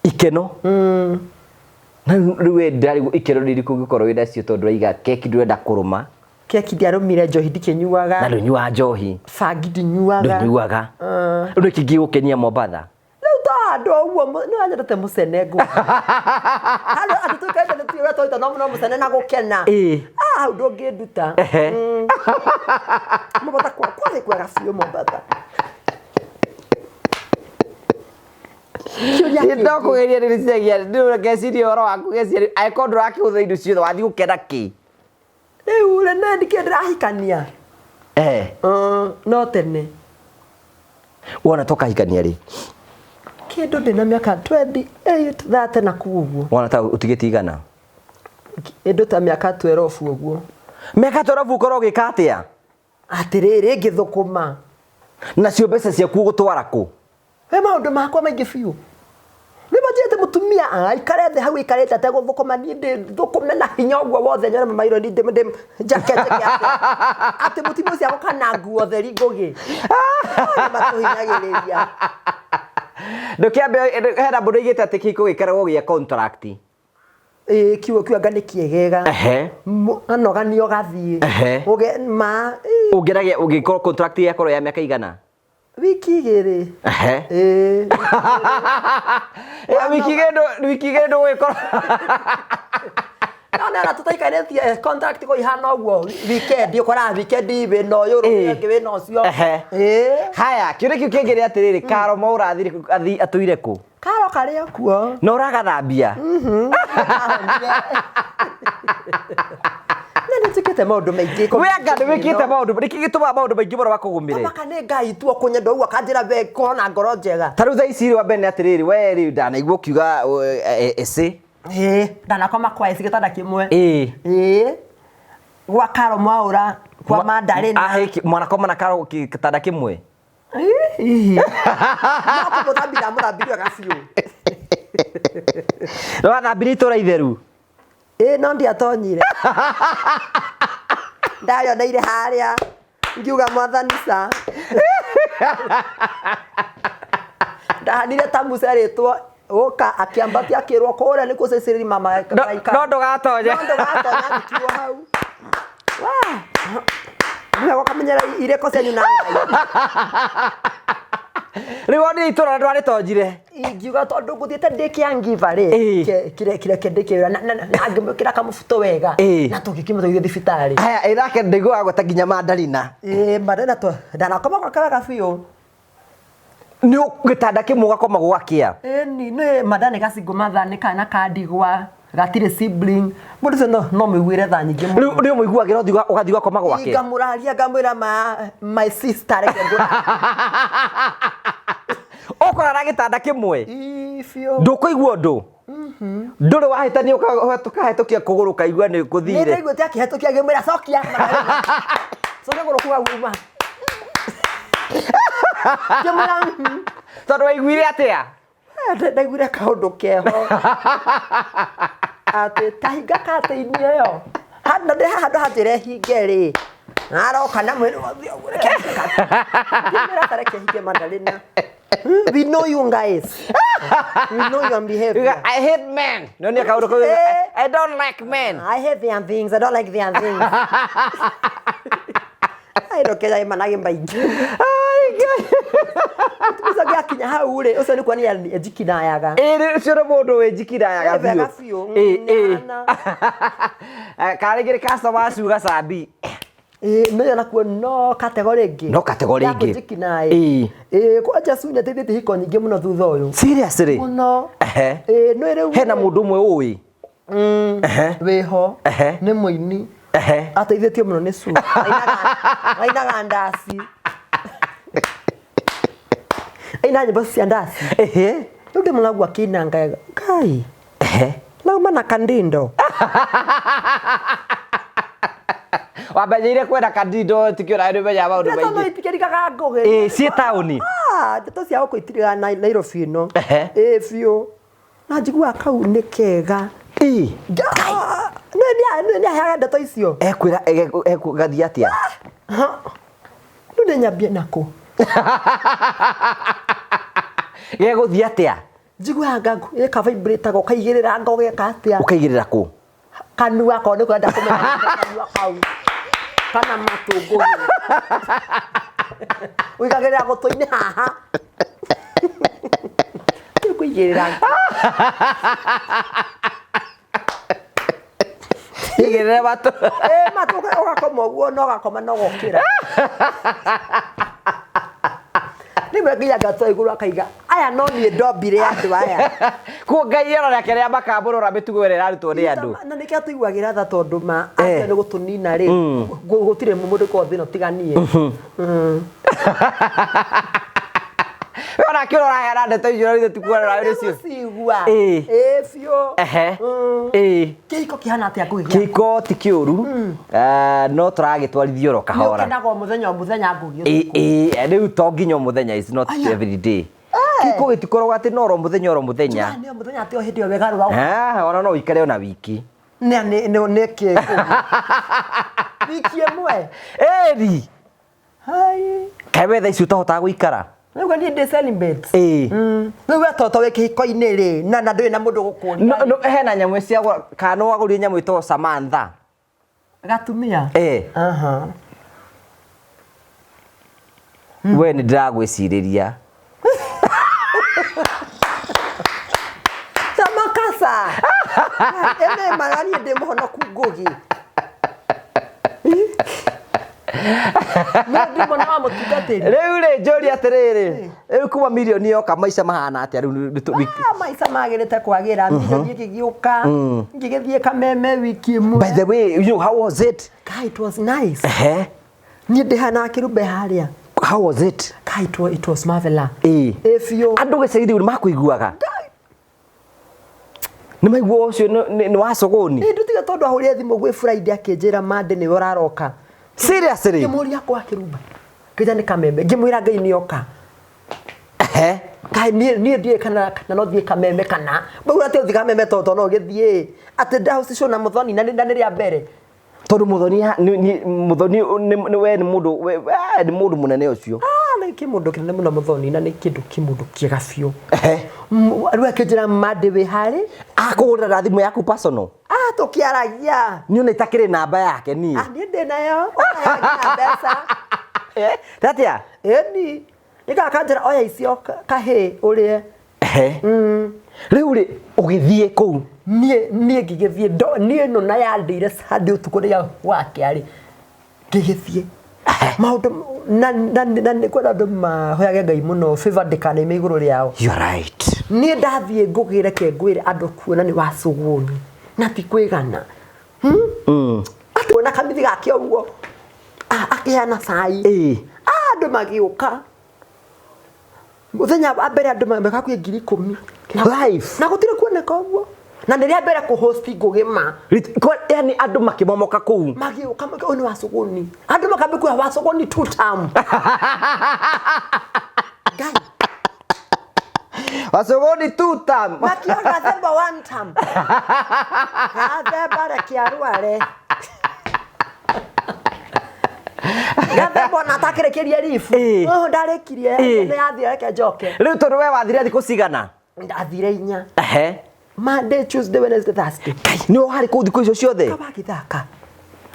Ikeno. Na rĩu we ndarigwo ikeno nĩ irĩkũ ũngĩkorwo wĩ nacio tondũ ũraiga keki ndũrenda kũrũma. Keki ndiarũmire njohi ndikĩnyuaga. Na ndũnyuaga njohi. Bangi ndinyuaga. Ndũnyuaga. Rĩu nĩkĩ gĩgũkenia Mombatha? Rĩu to andũ ũguo nĩ wanyendete mũcene ngũ. Andũ andũ tũikaire nĩ tiũrĩa twaita no no mũcene na gũkena. Ĩĩ. Ah, hau ndũngĩnduta. Ehe. Mombatha kwarĩ kwega biũ Mombatha. Kĩũria kĩngĩ. Ndokũgeria nĩndĩciragia ngeciria ũhoro waku ngeciria angĩkorwo ndũrakĩhũthĩra indo ciothe wathiĩ gũkena kĩ? Rĩu rĩ nĩ ndikĩĩ ndĩrahikania. Ehe. No tene. Wona tũkahikania rĩ? Kĩndũ ndĩna mĩaka 28 30 na kũu ũguo. Wona ta ũtigĩtie igana? Kĩndũ ta mĩaka 12 ũguo. Mĩaka 12 ũkorwo ũgĩka atĩa? Atĩrĩrĩ ngĩthũkũma. Nacio mbeca ciaku ũgũtwara kũ? We maũndũ makwa maingĩ biũ. Nĩ manjĩte Mũtumia aikare thĩ hau aikarĩte ategũthũkũma, niĩ ndĩ thũkũme na hinya ũguo wothe, nyone mama ironi ndĩ njake njake atĩa. Atĩ mũtumia ũcio agoka na nguo theri, Ngũgĩ matũhinyagĩrĩria. Ndũkĩambe hena mũndũ oigĩte atĩ kĩhiko gĩkoragwo gĩa contract. Ĩĩ, kiugo kiu anga nĩ kĩegega. Anoganio gathiĩ. Ũge ma ĩ, Ũngĩragia ũngĩkorwo contract yakorwo ya mĩaka igana? Wiki 2. Ĩĩ. Ya wiki 2 wiki 2 ndũgũgĩkorwo. No nĩ ona tũtaikarĩtie contract ko ihana ũguo, weekend ũkoraga weekend wĩna ũyũ, rũciũ ũngĩ wĩna ũcio. Ĩĩ. Haya, kĩũria kĩu kĩngĩ nĩ atĩrĩrĩ, Karo Maũrathi atũire kũ? Karo karĩ o kuo. Na ũragathambia? Kahonire. Na nĩ njĩkĩte maũndũ maingĩ. We anga nĩ wĩkĩte maũndũ, nĩkĩ gĩtũmaga maũndũ maingĩ mũno makũgũmĩre? Maka nĩ Ngai tu okũnyenda ũguo akanjĩra we korwo na ngoro njega. Ta rĩu thaa ici rĩ, wa mbere nĩ atĩrĩrĩ, we rĩ ndanaigua ũkiuga ĩcĩ. Ĩĩ, ndanakoma kwa ĩci gĩtanda kĩmwe. Ĩĩ. Ĩĩ. Gwa Karo Mwaũra, kwa Mandarina. Mwanakoma na Karo gĩtanda kĩmwe? Ĩĩ. No kũmũthambia ndamũthambirie wega biũ. Nĩ wathambirie itũra itheru? Ĩĩ, no ndiatonyire. Ndarĩoneire harĩa ngiuga mwathani ca. Ndahanire ta Musa erĩtwo ũka akĩambatia akĩrwo kũrĩa nĩkuo Cecily mama No, no ndũgatonye. No ndũgatonya, thikirwo hau. Wah! Nĩwe ũkamenyera irĩko cianyu na Ngai. Rĩu onire itũra na ndwarĩtonjire. Ingiuga tondũ ngũthiĩte ndĩ kĩangiva rĩ, kĩreke ndĩkĩwĩra na ngĩmwĩkĩra kamũbuto wega na tũgĩkiuma tũgĩthiĩ thibitarĩ. Haya, ĩ nake ndaiguaga gweta nginya Mandarina. Ĩĩ, Mandarina ndanakoma gwake wega biũ. Nĩ gĩtanda kĩmwe ũgakoma gwakĩa? Ĩni, nĩ Mandarina nĩ gacingle mother, nĩ kana ka ndigwa, gatirĩ sibling. Mũndũ ũcio no mũiguĩre tha nyingĩ mũno. Rĩu nĩ ũmũiguagĩra ũgathiĩ ũgakoma gwake? Ngamũraria ngamwĩra ma my sister reke ngũrarie. Ũkũrara gĩtanda kĩmwe? Ĩĩ, biũ. Ndũkũigua ũndũ? Ndũrĩ wahĩtania ũkahĩtũkia kũgũrũ ũkaigua nĩ kũthire? Nĩ ndaiguĩte akĩhĩtũkia ngĩmwĩra cokia. Cokia kũgũrũ kũu auma. Ngĩmwĩra. Tondũ waiguire atĩa? Ndaiguire kaũndũ keho. Atĩ ta hinga katĩ-inĩ ĩyo. Handũ ndĩ haha handũ hanjĩre hinge rĩ. Aroka na mwĩrĩ wothe ũguo, reke hinge katĩ. Ngĩmwĩra ta reke hinge Mandarina. We know you guys. We know your behavior. I hate men. No nĩ kaũndũ kau. I don't like men. I hate their things. I don't like their things. I don't care manage maingĩ. Ũcio gĩakinya hau rĩ, ũcio nĩ kuonania njikinayaga. Ĩĩ, ũcio nĩ mũndũ wĩ njikinayaga biũ. Wega biũ. Ĩĩ, ĩĩ. Kana rĩngĩ nĩ customer acuga cambi. Ĩĩ, no nakuo no category ĩngĩ. No category ĩngĩ. Ya kũnjikinaĩ. Ĩĩ. Ĩĩ, kwanja Sue nĩ ateithĩtie hiko nyingĩ mũno thutha ũyũ. Seriously? Mũno. Ĩĩ, nĩ rĩu. Hena mũndũ ũmwe ũĩ? Wĩho. Nĩ mũini. Ateithĩtio mũno nĩ Sue. Ainaga ndaci. Ainaga nyĩmbo cia ndaci. Rĩu ndĩmũraigua akĩina ngaiga, Ngai. Nauma na kandindo. Wambenyeire kwenda kandindo tikio na nĩ menyaga maũndũ Ndeto no maingĩ. itikĩrikaga Ngũgĩ. Ĩĩ, ciĩ taũni. Ndeto cia gũkũ itirĩga Nairobi ĩno. Ĩĩ biũ. Na njiguaga kau nĩ kega. Ĩĩ. Nĩ aheaga ndeto icio. Ekwĩra gathiĩ atĩa? Rĩu nĩ nyambie nakũ? Gegũthiĩ atĩa? Njiguaga ĩka vibrator ũkaigĩrĩra nga ũgeka atĩa? Ũkaigĩrĩra kũ? Kanua ko nĩ kwenda kũmenya kanua kau. Kana matũ Ngũgĩ. Ũigagĩrĩra gũtũ-inĩ haha. Rĩu kũigĩrĩra. Igĩrĩra matũ. Ĩĩ matũ ũgakoma ũguo na ũgakoma na ũgokĩra. Rĩmwe nginya ngatwa igũrũ akaiga aya no niĩ ndombire andũ aya. Kuo Ngai arora kĩrĩa makamũrora mĩtugo ĩrĩa ĩrarutwo nĩ andũ. Na nĩkĩo tũiguagĩra tha tondũ ma acio nĩ gũtũnina rĩ, gũtirĩ mũndũ ũkoragwo thĩna tiga niĩ. We onake ũrĩa ũraheana ndeto icio na ithuĩ tikuona nĩcio. Nĩgũcigua. Ĩĩ. Ĩĩ biũ. Ĩĩ. Kĩhiko kĩhana atĩa Ngũgĩ? Kĩhiko ti kĩũru, no tũragĩtwarithia oro kahora. Nĩũkenaga o mũthenya o mũthenya Ngũgĩ? Ĩĩ, ĩĩ, rĩu to nginya o mũthenya, it's not Aya. every day. Kĩhiko gĩtikoragwo atĩ no oro mũthenya oro mũthenya. Nĩ mũthenya atĩ o hĩndĩ ĩyo wegarũra. Ah, ona no ũikare ona wiki. Nĩ nĩ nĩ nĩ kĩ wiki ĩmwe. Ĩri. Hai. Kaĩ we thaa ici ũtahotaga gũikara? Rĩu niĩ ndĩ celibate. Ĩĩ. Rĩu we toto wĩ kĩhiko-inĩ rĩ na na ndũrĩ na mũndũ gũkũria. No, no, hena nyamũ cia kana nĩ wagũrire nyamũ ĩtagwo Samantha. Gatumia. Eh. Aha. We nĩ ndĩragwĩcirĩria. Samakasa. Ene mara niĩ ndĩ mũhonoku Ngũgĩ. Niĩ ndĩ mwana wa mũtungatĩri. Rĩu rĩ njũrie atĩrĩrĩ, rĩu kuma mirioni yoka maica mahana atĩa rĩu Ah, maica magĩrĩte kwagĩra mirioni ĩgĩgĩũka ngĩgĩthiĩ Kameme wiki ĩmwe. By the way, you know, how was it? Kai, it was nice. Ehe. Niĩ ndĩ hana kĩrumbe harĩa. How was it? Kai, it was marvelous. Ĩĩ. Ĩ biũ. Andũ gĩcagi rĩu nĩ makũiguaga. Nĩ maigua ũcio nĩ wa Sogoni. Ĩ ndutiga tondũ ahũrire thimũ gwĩ Friday akĩnjĩra Monday nĩwe ũraroka. Seriously? Ngĩmũria kwa kĩrumba. Ngĩnja nĩ Kameme. Ngĩmwĩra Ngai nĩ oka. Ehe. Kai niĩ niĩ ndiũĩ kana kana no thiĩ Kameme kana. Bau atĩ ũthiĩ Kameme tondũ no ũgĩthiĩ. Atĩ ndahũcicwo na Mũthoni na nĩ rĩa mbere. Tondũ Mũthoni Mũthoni nĩ we nĩ mũndũ we nĩ mũndũ mũnene ũcio. Ah, nĩ kĩmũndũ kĩnene mũno Mũthoni na nĩ kĩndũ kĩmũndũ kĩega biũ. Ehe. Rĩu akĩnjĩra Monday wĩ harĩ. Akũgũrĩra thimũ yaku personal. Ah, tũkĩaragia. Niĩ ona itakĩrĩ namba yake niĩ. Ah, niĩ ndĩ nayo. Ona nginya mbeca. Eh, Tatia? Ĩni. Nĩgakanjĩra oya icio kahĩ ũrĩe. Ehe. Rĩu rĩ ũgĩthiĩ kũu. Niĩ niĩ ngĩgĩthiĩ niĩ ĩno na yandĩire Sunday ũtukũ rĩrĩa wakĩarĩ. Ngĩgĩthiĩ. Maũndũ na na na nĩ kwenda andũ mahoyage Ngai mũno favor ndĩkanaime igũrũ rĩao. You are right. Niĩ ndathiĩ Ngũgĩ reke ngwĩre andũ kuona nĩ wa Sogoni na ti kwĩgana. Atĩ wona kamithi gake ũguo akĩheana cai. Ĩĩ. Ah, andũ magĩũka. Mũthenya wa mbere andũ mekakuĩ 10,000. Live. Na gũtirĩ kuoneka ũguo. Na nĩ rĩa mbere kũ-host Ngũgĩ ma. Yani andũ makĩmomoka kũu. Magĩũka ũyũ nĩ wa Sogoni. Andũ makambia kuga wa Sogoni two term. Ngai. Wa Sogoni two term. Makiuga Gathemba one term. Gathemba reke arware. Gathemba ona atakĩrĩkĩrie ribu. Ĩĩ. Oh, ndarĩkirie. Ĩĩ. Nĩ yathira reke njoke. Rĩu tondũ we wathire thikũ cigana? Ndathire 4. Ehe. Monday, Tuesday, Wednesday, Thursday. Kai, nĩ warĩ kũu thikũ icio ciothe? Kaba gĩthaka.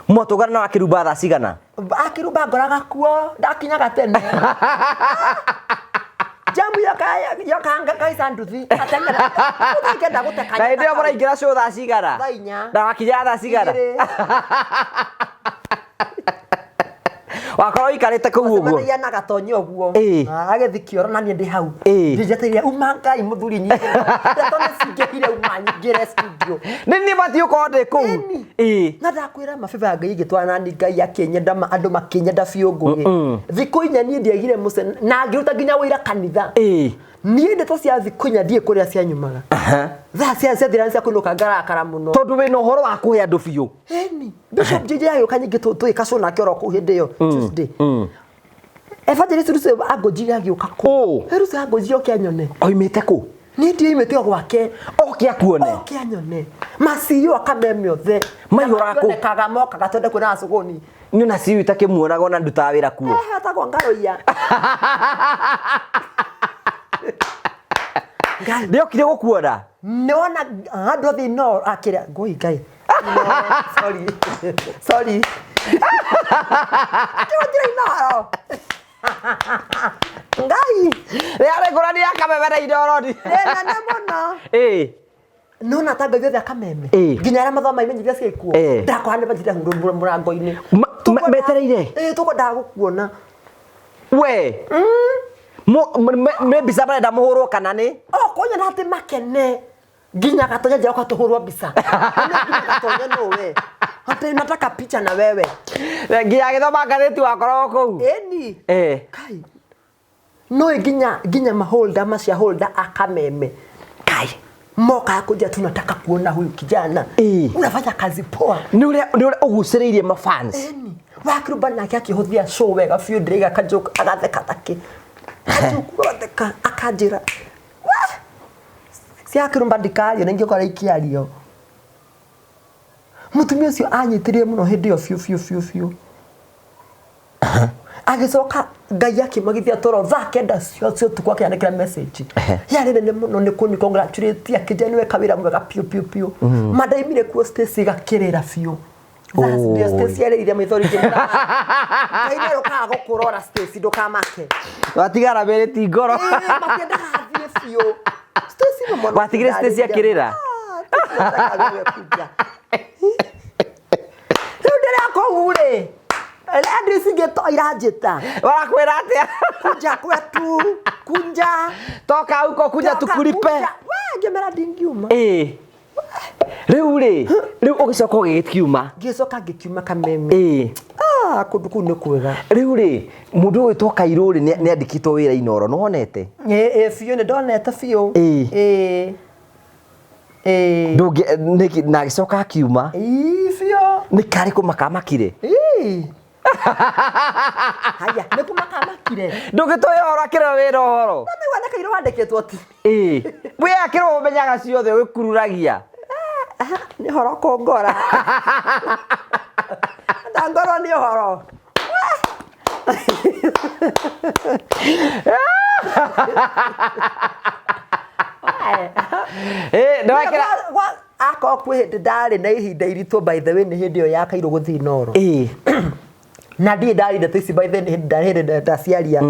Mwatũngana na wakĩrumba thaa cigana? Akĩrumba ngoraga kuo, ndakinyaga tene. Jamu yoka ngaica nduthi. Ateng'era. Ũtangĩenda gũte Na hĩndĩ ĩyo mũraingĩra show thaa cigana? Thaa inya. Na wakinya thaa cigana? Igĩrĩ. Wakorwo ũikarĩte kũu ũguo? Acemanagia na Gatonyi ũguo. Ĩĩ. Agĩthiĩ kĩoro na niĩ ndĩ hau. Ĩĩ. Njetereire uma Ngai mũthuri nyingĩ. Ndeto nĩ cingĩhire uma nyingĩre studio. Nĩ niĩ batiĩ gũkorwo ndĩ kũu. Ĩni. Ĩĩ. Na ndakwĩra mabeba ya Ngai ĩgĩtwarana na niĩ Ngai akĩnyenda andũ makĩnyenda biũ Ngũgĩ. Thikũ 4 niĩ ndiagire mũce na ngĩruta nginya wĩra kanitha. Ĩĩ. Niĩ ndeto cia thikũ 4 ndiĩ kũrĩa cianyumaga. Aha. Thaa cia ciathira cia kũinũka ngarakara mũno. Tondũ wĩna ũhoro wa kũhe andũ biũ. Ĩni. Bishop JJ agĩũka nyingĩ tũgĩka show nake oro kũu hĩndĩ ĩyo Tuesday. Evangelist Ruth Angũnjiri agĩũka kũu. Ũ. Ruth Angũnjiri oke anyone. Oimĩte kũ? Niĩ ndioimĩte o gwake. Oke akuone. Oke anyone. Maciyo akameme othe. Maihũraga kũ? Mationekaga mokaga twende kuona Sogoni. Niĩ ona ciu itakĩmuonaga ona ndutaga wĩra kuo. Eh, atagwo Ngaroia. Ngai. Nĩokire gũkuona? Nĩwona andũ othe no akĩrĩa ngũi Ngai. No, sorry. Sorry. Kĩgũtira inoro. Ngai. Rĩarĩ ngũrani ya Kameme na Inooro. Ĩ nene mũno. Ĩĩ. Nona ta Ngai othe akameme. Ĩĩ. Nginya arĩa mathoma imenyithia ciĩkuo. Ĩĩ. Ndakora nĩ manjire mũrango-inĩ. Metereire? Ĩĩ tũkwendaga gũkuona. We. Me mbica marenda mũhũrwo kana nĩ? O kũnyona atĩ makene. Nginya Gatonya njoka tũhũrwo mbica. Nginya Gatonya nũwe. Atĩ nataka picha na wewe. Nginya agĩthoma ngathĩti wakoragwo kũu. Ĩni. Eh. Kai. No nginya nginya maholder macia holder akameme. Kai. Moka kuja tunataka kuona huyu kijana. Ĩĩ. Unafanya kazi poa. Nĩ ũrĩa nĩ ũrĩa ũgucĩrĩirie mafans. Ĩni. Wakĩrumba nake akĩhũthia show wega biũ ndĩraiga kajoke agatheka take. Atheka akanjĩra, "Wah! Cia kĩrũmba ndikario na ingĩkora ikĩario." Mũtumia ũcio anyitĩrĩire mũno hĩndĩ ĩyo biũ biũ biũ biũ. Agĩcoka Ngai akĩmagithia toro thaa 9 cia ũtukũ akĩandĩkĩra message. Yarĩ nene mũno nĩ kũni congratulate akĩnjĩra nĩ weka wĩra mwega biũ biũ biũ. Ma ndaimire kuo Stacy gakĩrĩra biũ. Thaa Stacy arĩrire maithori ngĩmwĩra, Ngai nĩ arũkaga gũkũrora Stacy ndũkamake. Watigara wĩrĩ ti ngoro. Ĩĩ, matiendaga athiĩ biũ. Stacy nĩ mwana Watigire Stacy akĩrĩra? Ah, Stacy endaga wewe kuja. Rĩu ndĩrĩ kũu rĩ, Andrew ingĩ iranjĩta. Warakwĩra atĩa? Kuja kwetu, kunja. Toka huko kuja Toka, tukulipe. kunja. We, ngĩmera ndingiuma. Ĩĩ. Rĩu rĩ, rĩu ũgĩcoka ũgĩkiuma. Ngĩcoka ngĩkiuma Kameme. Ĩĩ. Ah, kũndũ kũu nĩ kwega. Rĩu rĩ, mũndũ ũgwĩtwo Kairũ rĩ, nĩ andĩkĩtwo wĩra Inooro, nĩ wonete? Ĩĩ, ĩĩ, biũ nĩ ndonete biũ. Ĩĩ. Ĩĩ. Ĩĩ. Ndũngĩ nĩkĩ na agĩcoka akiuma. Ĩĩ, biũ. Nĩ karĩkũ makamakire? Ĩĩ. Haya, nĩ kũmakamakire. Ndũngĩtũhe ũhoro akĩrwo wĩra ũhoro. No nĩ wona Kairũ wandĩkĩtwo ti. Ĩĩ. Wĩ akĩrwo ũmenyaga ciothe wĩkururagia. Nĩ ũhoro kũngora. Ndangorwo nĩ ũhoro. Ĩĩ, nĩwekĩra Akorwo kwĩ hĩndĩ ndarĩ na ihinda iritũ by the way nĩ hĩndĩ ĩyo ya Kairũ gũthiĩ Inooro. Ĩĩ. Na ndirĩ ndarĩ ndeto ici by the way nĩ hĩndĩ hĩndĩ ndaciaria.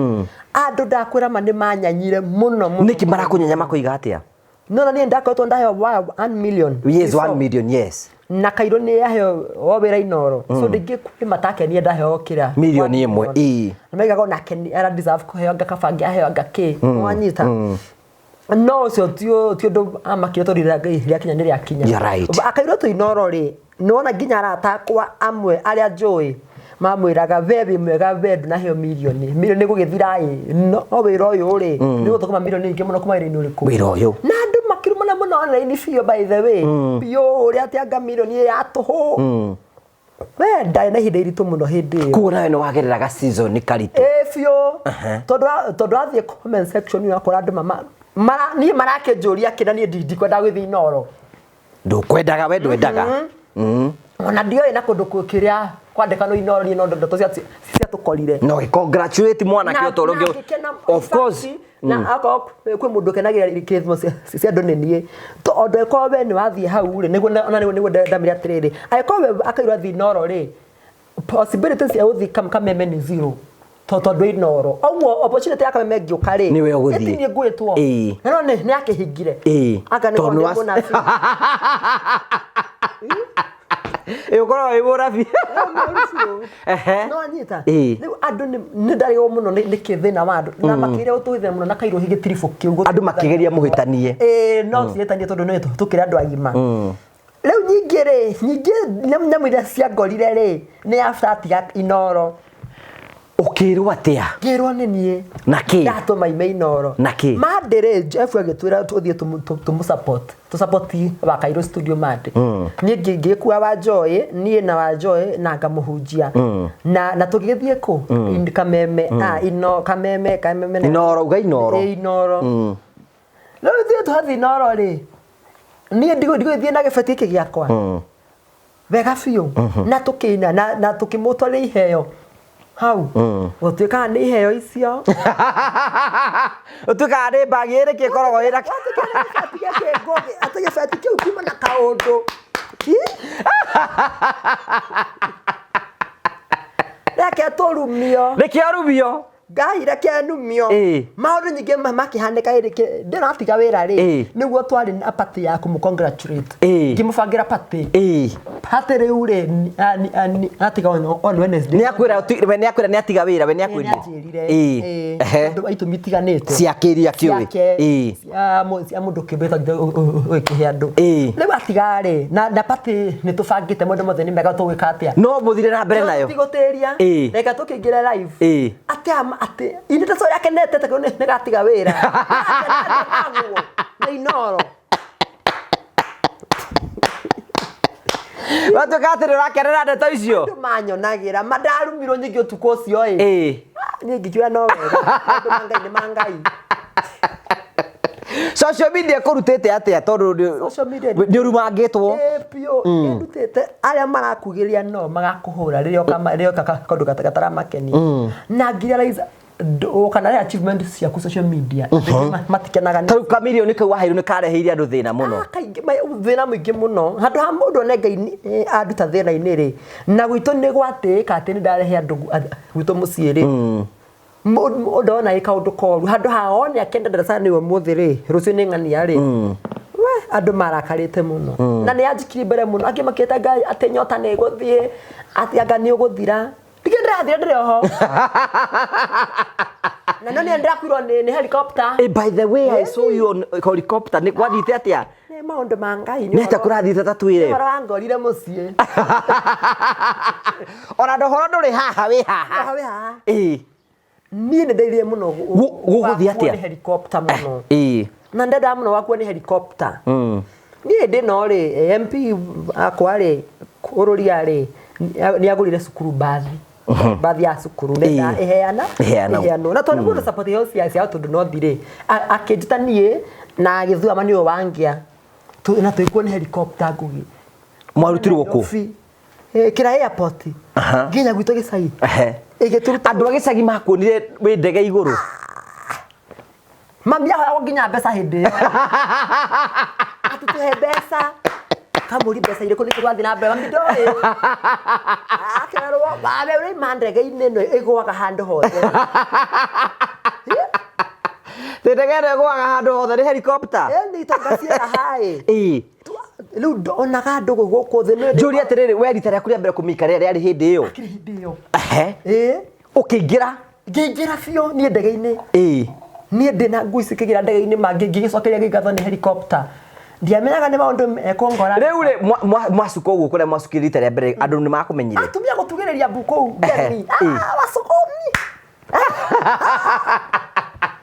Andũ ndakwĩra ma nĩ manyanyire mũno mũno. Nĩkĩ marakũnyenya makoiga atĩa? No na niĩ ndakoretwo ndaheo 1 million. Yes, Before. 1 million, yes. Na Kairũ nĩ yaheo o wĩra Inooro. So ndingĩ kwĩ matakenie ndaheo kĩrĩa. Mirioni ĩmwe, ĩĩ. Na maigaga onake nĩ ara deserve kũheo anga kaba angĩaheo anga kĩ. Wanyita. No ũcio ti ũndũ amakire tondũ rĩakinya nĩ rĩakinya. You're right. Akairwo tũ Inooro rĩ, nĩwona nginya arata akwa amwe arĩa njũĩ mamwĩraga we wĩ mwega we ndũnaheo mirioni. Mirioni gũgĩthira ĩ, no wĩra ũyũ rĩ, nĩ gũthũkũma mirioni nyingĩ mũno kuma wĩra-inĩ ũrĩkũ? Wĩra ũyũ. Na andũ makĩrumana mũno online biũ by the way. Biũ ũrĩa atĩ anga mirioni ya tũhũ. We ndarĩ na ihinda iritũ mũno hĩndĩ ĩyo. Koguo nawe nĩ wagereraga season karitũ. Ĩĩ biũ. Tondũ wathiĩ comment section ũrakora andũ mama niĩ marakĩnjũria kĩ na niĩ ndikwenda gũthiĩ Inooro. Ndũkwendaga we ndwendaga. Ona ndioĩ na kũndũ kĩrĩa kwandĩkanwo Inooro niĩ no ndeto ciatũkorire. No congratulate mwanake ũta ũrĩa ũngĩ. Of course. Na akorwo kwĩ mũndũ ũkenagĩra kĩrathimo cia andũ nĩ niĩ. Tondũ angĩkorwo we nĩ wathiĩ hau rĩ, nĩguo ona nĩguo ndamĩra atĩrĩrĩ, angĩkorwo we akairwo athiĩ Inooro rĩ, possibility cia gũthiĩ Kameme nĩ zero. Tondũ Inooro. Ũguo opportunity ya Kameme ĩngĩũka rĩ, Nĩwe ũgũthiĩ. ĩti niĩ ngwĩtwo. Ĩĩ. Na no nĩ akĩhingire. Ĩĩ. Anga nĩ Tondũ nĩ mũnabii. Ĩĩ ũkoragwo wĩ mũnabii. Ehe. No anyita. Ĩĩ. Rĩu andũ nĩ ndarigwo mũno nĩ kĩ thĩna wa andũ. Na makĩgeria gũtũhithia mũno na Kairũ gĩtiribũ kĩu. Andũ makĩgeria mũhĩtanie. Ĩĩ no tũhĩtanie tondũ nĩ tũkĩrĩ andũ agima. Rĩu nyingĩ rĩ, nyingĩ nyamũ iria ciangorire rĩ, nĩ after atiga Inooro. Ũkĩrwo atĩa? Ngĩrwo nĩ niĩ. Na kĩ? Ndatũma ime Inooro. Na kĩ? Monday rĩ, Jeff agĩtwĩra tũthiĩ tũmũ support. Tũ support wa Kairũ studio Monday. Niĩ ngĩkua Wanjoĩ, niĩ na Wanjoĩ na ngamũhunjia. Na tũgĩgĩthiĩ kũ? Kameme, ah, Ino, Kameme, Kameme. Inooro, uga Inooro. Ĩ, Inooro. Rĩu ithuĩ twathiĩ Inooro rĩ, niĩ ndigũgĩthiĩ na gĩbeti gĩkĩ gĩakwa. Wega biũ. Na tũkĩina, na tũkĩmũtwarĩra iheo. Hau. Gũtuĩkaga nĩ iheo icio. Ũtuĩkaga nĩ mbagi ĩrĩkĩ ĩkoragwo ĩna Atĩ gĩbeti kĩu kiuma na kaũndũ. Reke tũrumio. Nĩkĩo rumio. Ngai reke numio. Ĩĩ. Maũndũ nyingĩ makĩhanĩka ĩrĩ ndĩratiga wĩra rĩ. Ĩĩ. Nĩguo twarĩ na party ya kũmũ congratulate. Ĩĩ. Ngĩmũbangĩra party. Ĩĩ. Party rĩu rĩ atiga on Wednesday. Nĩ akwĩra we nĩ akwĩra nĩ atiga wĩra we nĩ akwĩrire. Nĩanjĩrire. Ĩĩ. Ĩĩ. Ehe. Tondũ wa itũmi itiganĩte. Ciake iria kĩũĩ. Ciake. Ĩĩ. Cia mũndũ kĩũmbe ũgĩkĩhe andũ. Ĩĩ. Rĩu atiga rĩ, na party nĩ tũbangĩte maũndũ mothe nĩ mega tũgwĩka atĩa? No mũthire na mbere nayo. Tũtigũtĩria. Ĩĩ. Reke tũkĩingĩre live. Ĩĩ. Atĩ atĩ inĩ ta ũrĩa akenete ta nĩ gatiga wĩra. Na Inooro. Watuĩka atĩ nĩ ũrakenera ndeto icio. Andũ manyonagĩra mandarumirwo nyingĩ ũtukũ ũcio ĩ. Ĩĩ. Niĩ ngĩkiuga no wega, maũndũ ma Ngai nĩ ma Ngai. Social media ĩkũrutĩte atĩa tondũ Social media nĩ ũrumangĩtwo? Ĩ biũ, ĩndutĩte arĩa marakugĩria no magakũhũra rĩrĩa rĩrĩa ũka kaũndũ gataramakenia. Na ngĩrealize kana rĩ achievement ciaku social media matikenaga nĩ Ta rĩu kamirioni kau waheirwo nĩ kareheire andũ thĩna mũno. Ah, kaingĩ thĩna mũingĩ mũno handũ ha mũndũ one Ngai anduta thĩna-inĩ rĩ, na gwitũ nĩ gwatĩĩka atĩ nĩ ndarehe andũ gwitũ mũciĩ rĩ, mũndũ ona ĩ kaũndũ koru handũ ha one akĩenda ndaraca nĩ ũmũthĩ rĩ, rũciũ nĩ ng'ania rĩ, we andũ marakarĩte mũno na nĩ yanjikirie mbere mũno, angĩ makĩte Ngai atĩ nyota nĩ ĩgũthiĩ, atĩ anga nĩ ũgũthira. Ndigĩ ndĩrathira ndĩrĩ oho. Na no nĩ ndĩrakuirwo nĩ helicopter. By the way, I saw you on helicopter. Nĩ gwathiĩte atĩa? Nĩ maũndũ ma Ngai. Nĩ atĩa kũrathiĩte ta twĩre? Ũhoro wangorire mũciĩ. Ona ndũhoro ndũrĩ haha wĩ haha. Haha wĩ haha. Ĩĩ. Niĩ nĩ ndeithire mũno Gũgũthiĩ gwakuo atĩa? nĩ helicopter mũno. Ĩĩ. Na ndendaga mũno gwakuo nĩ helicopter. Niĩ ndĩ no rĩ, MP akwa rĩ, Kũrũria rĩ, nĩ agũrire cukuru mbathi. Mbathi ya cukuru nĩ Ĩĩ. ĩheana Ĩheanagwo. ĩheanwo. Na tondũ mũndũ support ĩyo cia cia tondũ no thirĩ, akĩnjĩta niĩ na agĩthua mani ũyũ wangĩa na twĩkuo nĩ helicopter Ngugi. Mwarutirwo kũ? Nairobi. Kĩra airport. Nginya gwitũ gĩcagi. Ehe. Ĩgĩtũruta Andũ a gĩcagi makuonire wĩ ndege igũrũ. Mami ahoyagwo nginya mbeca hĩndĩ ĩyo. Atĩ tũhe mbeca. Kamũri mbeca irĩkũ nĩkĩ twathiĩ na mbere, mami ndoĩ. Akerwo wabe ũraima ndege-inĩ ĩno ĩgũaga handũ hothe. Tĩ ndege ĩno ĩgũaga handũ hothe nĩ helicopter. Ĩni itonga ciera haĩ. Ĩĩ. Rĩu ndonaga andũ gũkũ thĩ nĩ Njũrie atĩrĩrĩ, we rita rĩaku rĩa mbere kũmĩikaria rĩarĩ hĩndĩ ĩyo? Akĩrĩ hĩndĩ ĩyo. Ehe. Ĩĩ. Ũkĩingĩra? Ngĩingĩra biũ niĩ ndege-inĩ. Ĩĩ. Niĩ ndĩ na ngui cikĩgĩra ndege-inĩ mangĩ ngĩgĩcokeria ngĩgathwo nĩ helicopter. Ndiamenyaga nĩ maũndũ mekũngora. Rĩu rĩ mwacuka ũguo kũrĩa mwacukire rita rĩa mbere andũ nĩ makũmenyire? Atumia gũtugĩrĩria mbu kũu ngemi. Ĩĩ. Ah, wacukuni.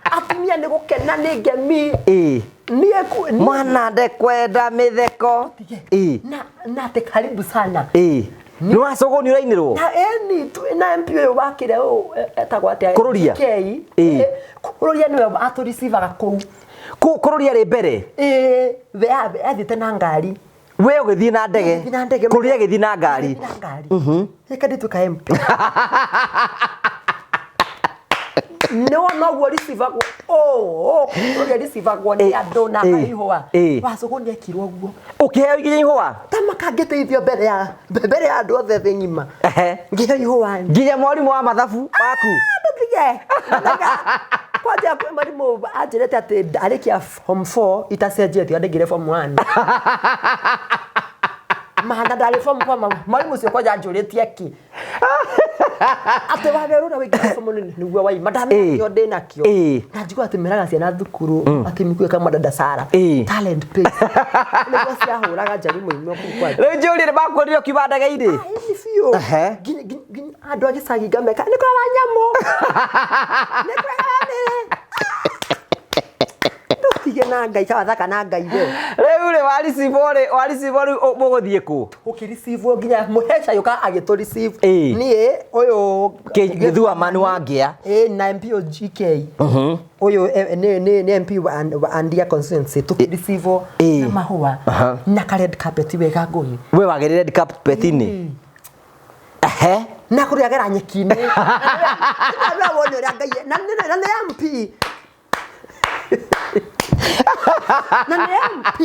Atumia nĩ gũkena nĩ ngemi. Ĩĩ. Niĩ Mwana ndekwenda mĩtheko. Ĩĩ. Na atĩ karibu sana. Ĩĩ. Nĩ wacũgwo nĩ ũrainĩrwo? Na ĩni na MP ũyũ wakĩre ũũ etagwo atĩa? Kũrũria? K. Ĩĩ. Kũrũria nĩwe atũricivaga kũu. Kũrũria rĩ mbere? Ĩĩ, we athiĩte na ngari. We ũgĩthiĩ na ndege? Ngĩthiĩ na ndege. Kũrũria agĩthiĩ na ngari? Ngĩthiĩ na ngari. Reke ndĩtuĩka MP. Nĩ wona ũguo ricivagwo ũũ, kũrũria ricivagwo nĩ andũ na akaihũa. Wacũgũ nĩ ekirwo ũguo. Ũkĩheo nginya ihũa? Ta makangĩteithio mbere ya andũ othe thĩ ng'ima. Ngĩheo ihũa. Nginya mwarimũ wa mathabu waku? Ndũtige. Kwanja kwĩ mwarimũ anjĩrĩte atĩ arĩkia form 4 itacenjetie andĩngire form 1. Mahana ndarĩ form 4 mwarimũ ũcio kwanja anjũrĩtie kĩ. Atĩ wawerũ ũrĩa waingĩra form 1 nĩguo waima ndamenya kĩo ndĩnakĩo. Na njigua atĩ meraga ciana thukuru atĩ mikuwe kama dada Sara. Talent pays. Nĩguo ciahũraga njarimũ imwe kũu kwanja. Rĩu njũrie nĩ makuonire ũkiuma ndege-inĩ? Ĩni biũ. Nginya andũ a gĩcagi ngameka nĩ kwa wanyamũ. Nĩ kwa wamĩrĩ. Ndũtige na Ngai kawathaka na Ngai we. Rĩu rĩ waricivwo rĩ, waricivwo rĩu mũgũthiĩ kũ? Ũkĩricivwo nginya mũheca yũka agĩtũ receive. Ĩĩ. Niĩ ũyũ Gĩthua Manu wa Ngĩa. Ĩĩ na MP ũyũ GK. Ũyũ nĩ MP wa Andia constituency tũkĩricivwo na mahũa na ka red carpet wega Ngũgĩ. We wagĩrĩire red carpet-inĩ? Ehe. Na kũrĩa gera nyeki-inĩ. Na wone ũrĩa Ngai na nĩ MP. Na nĩ MP.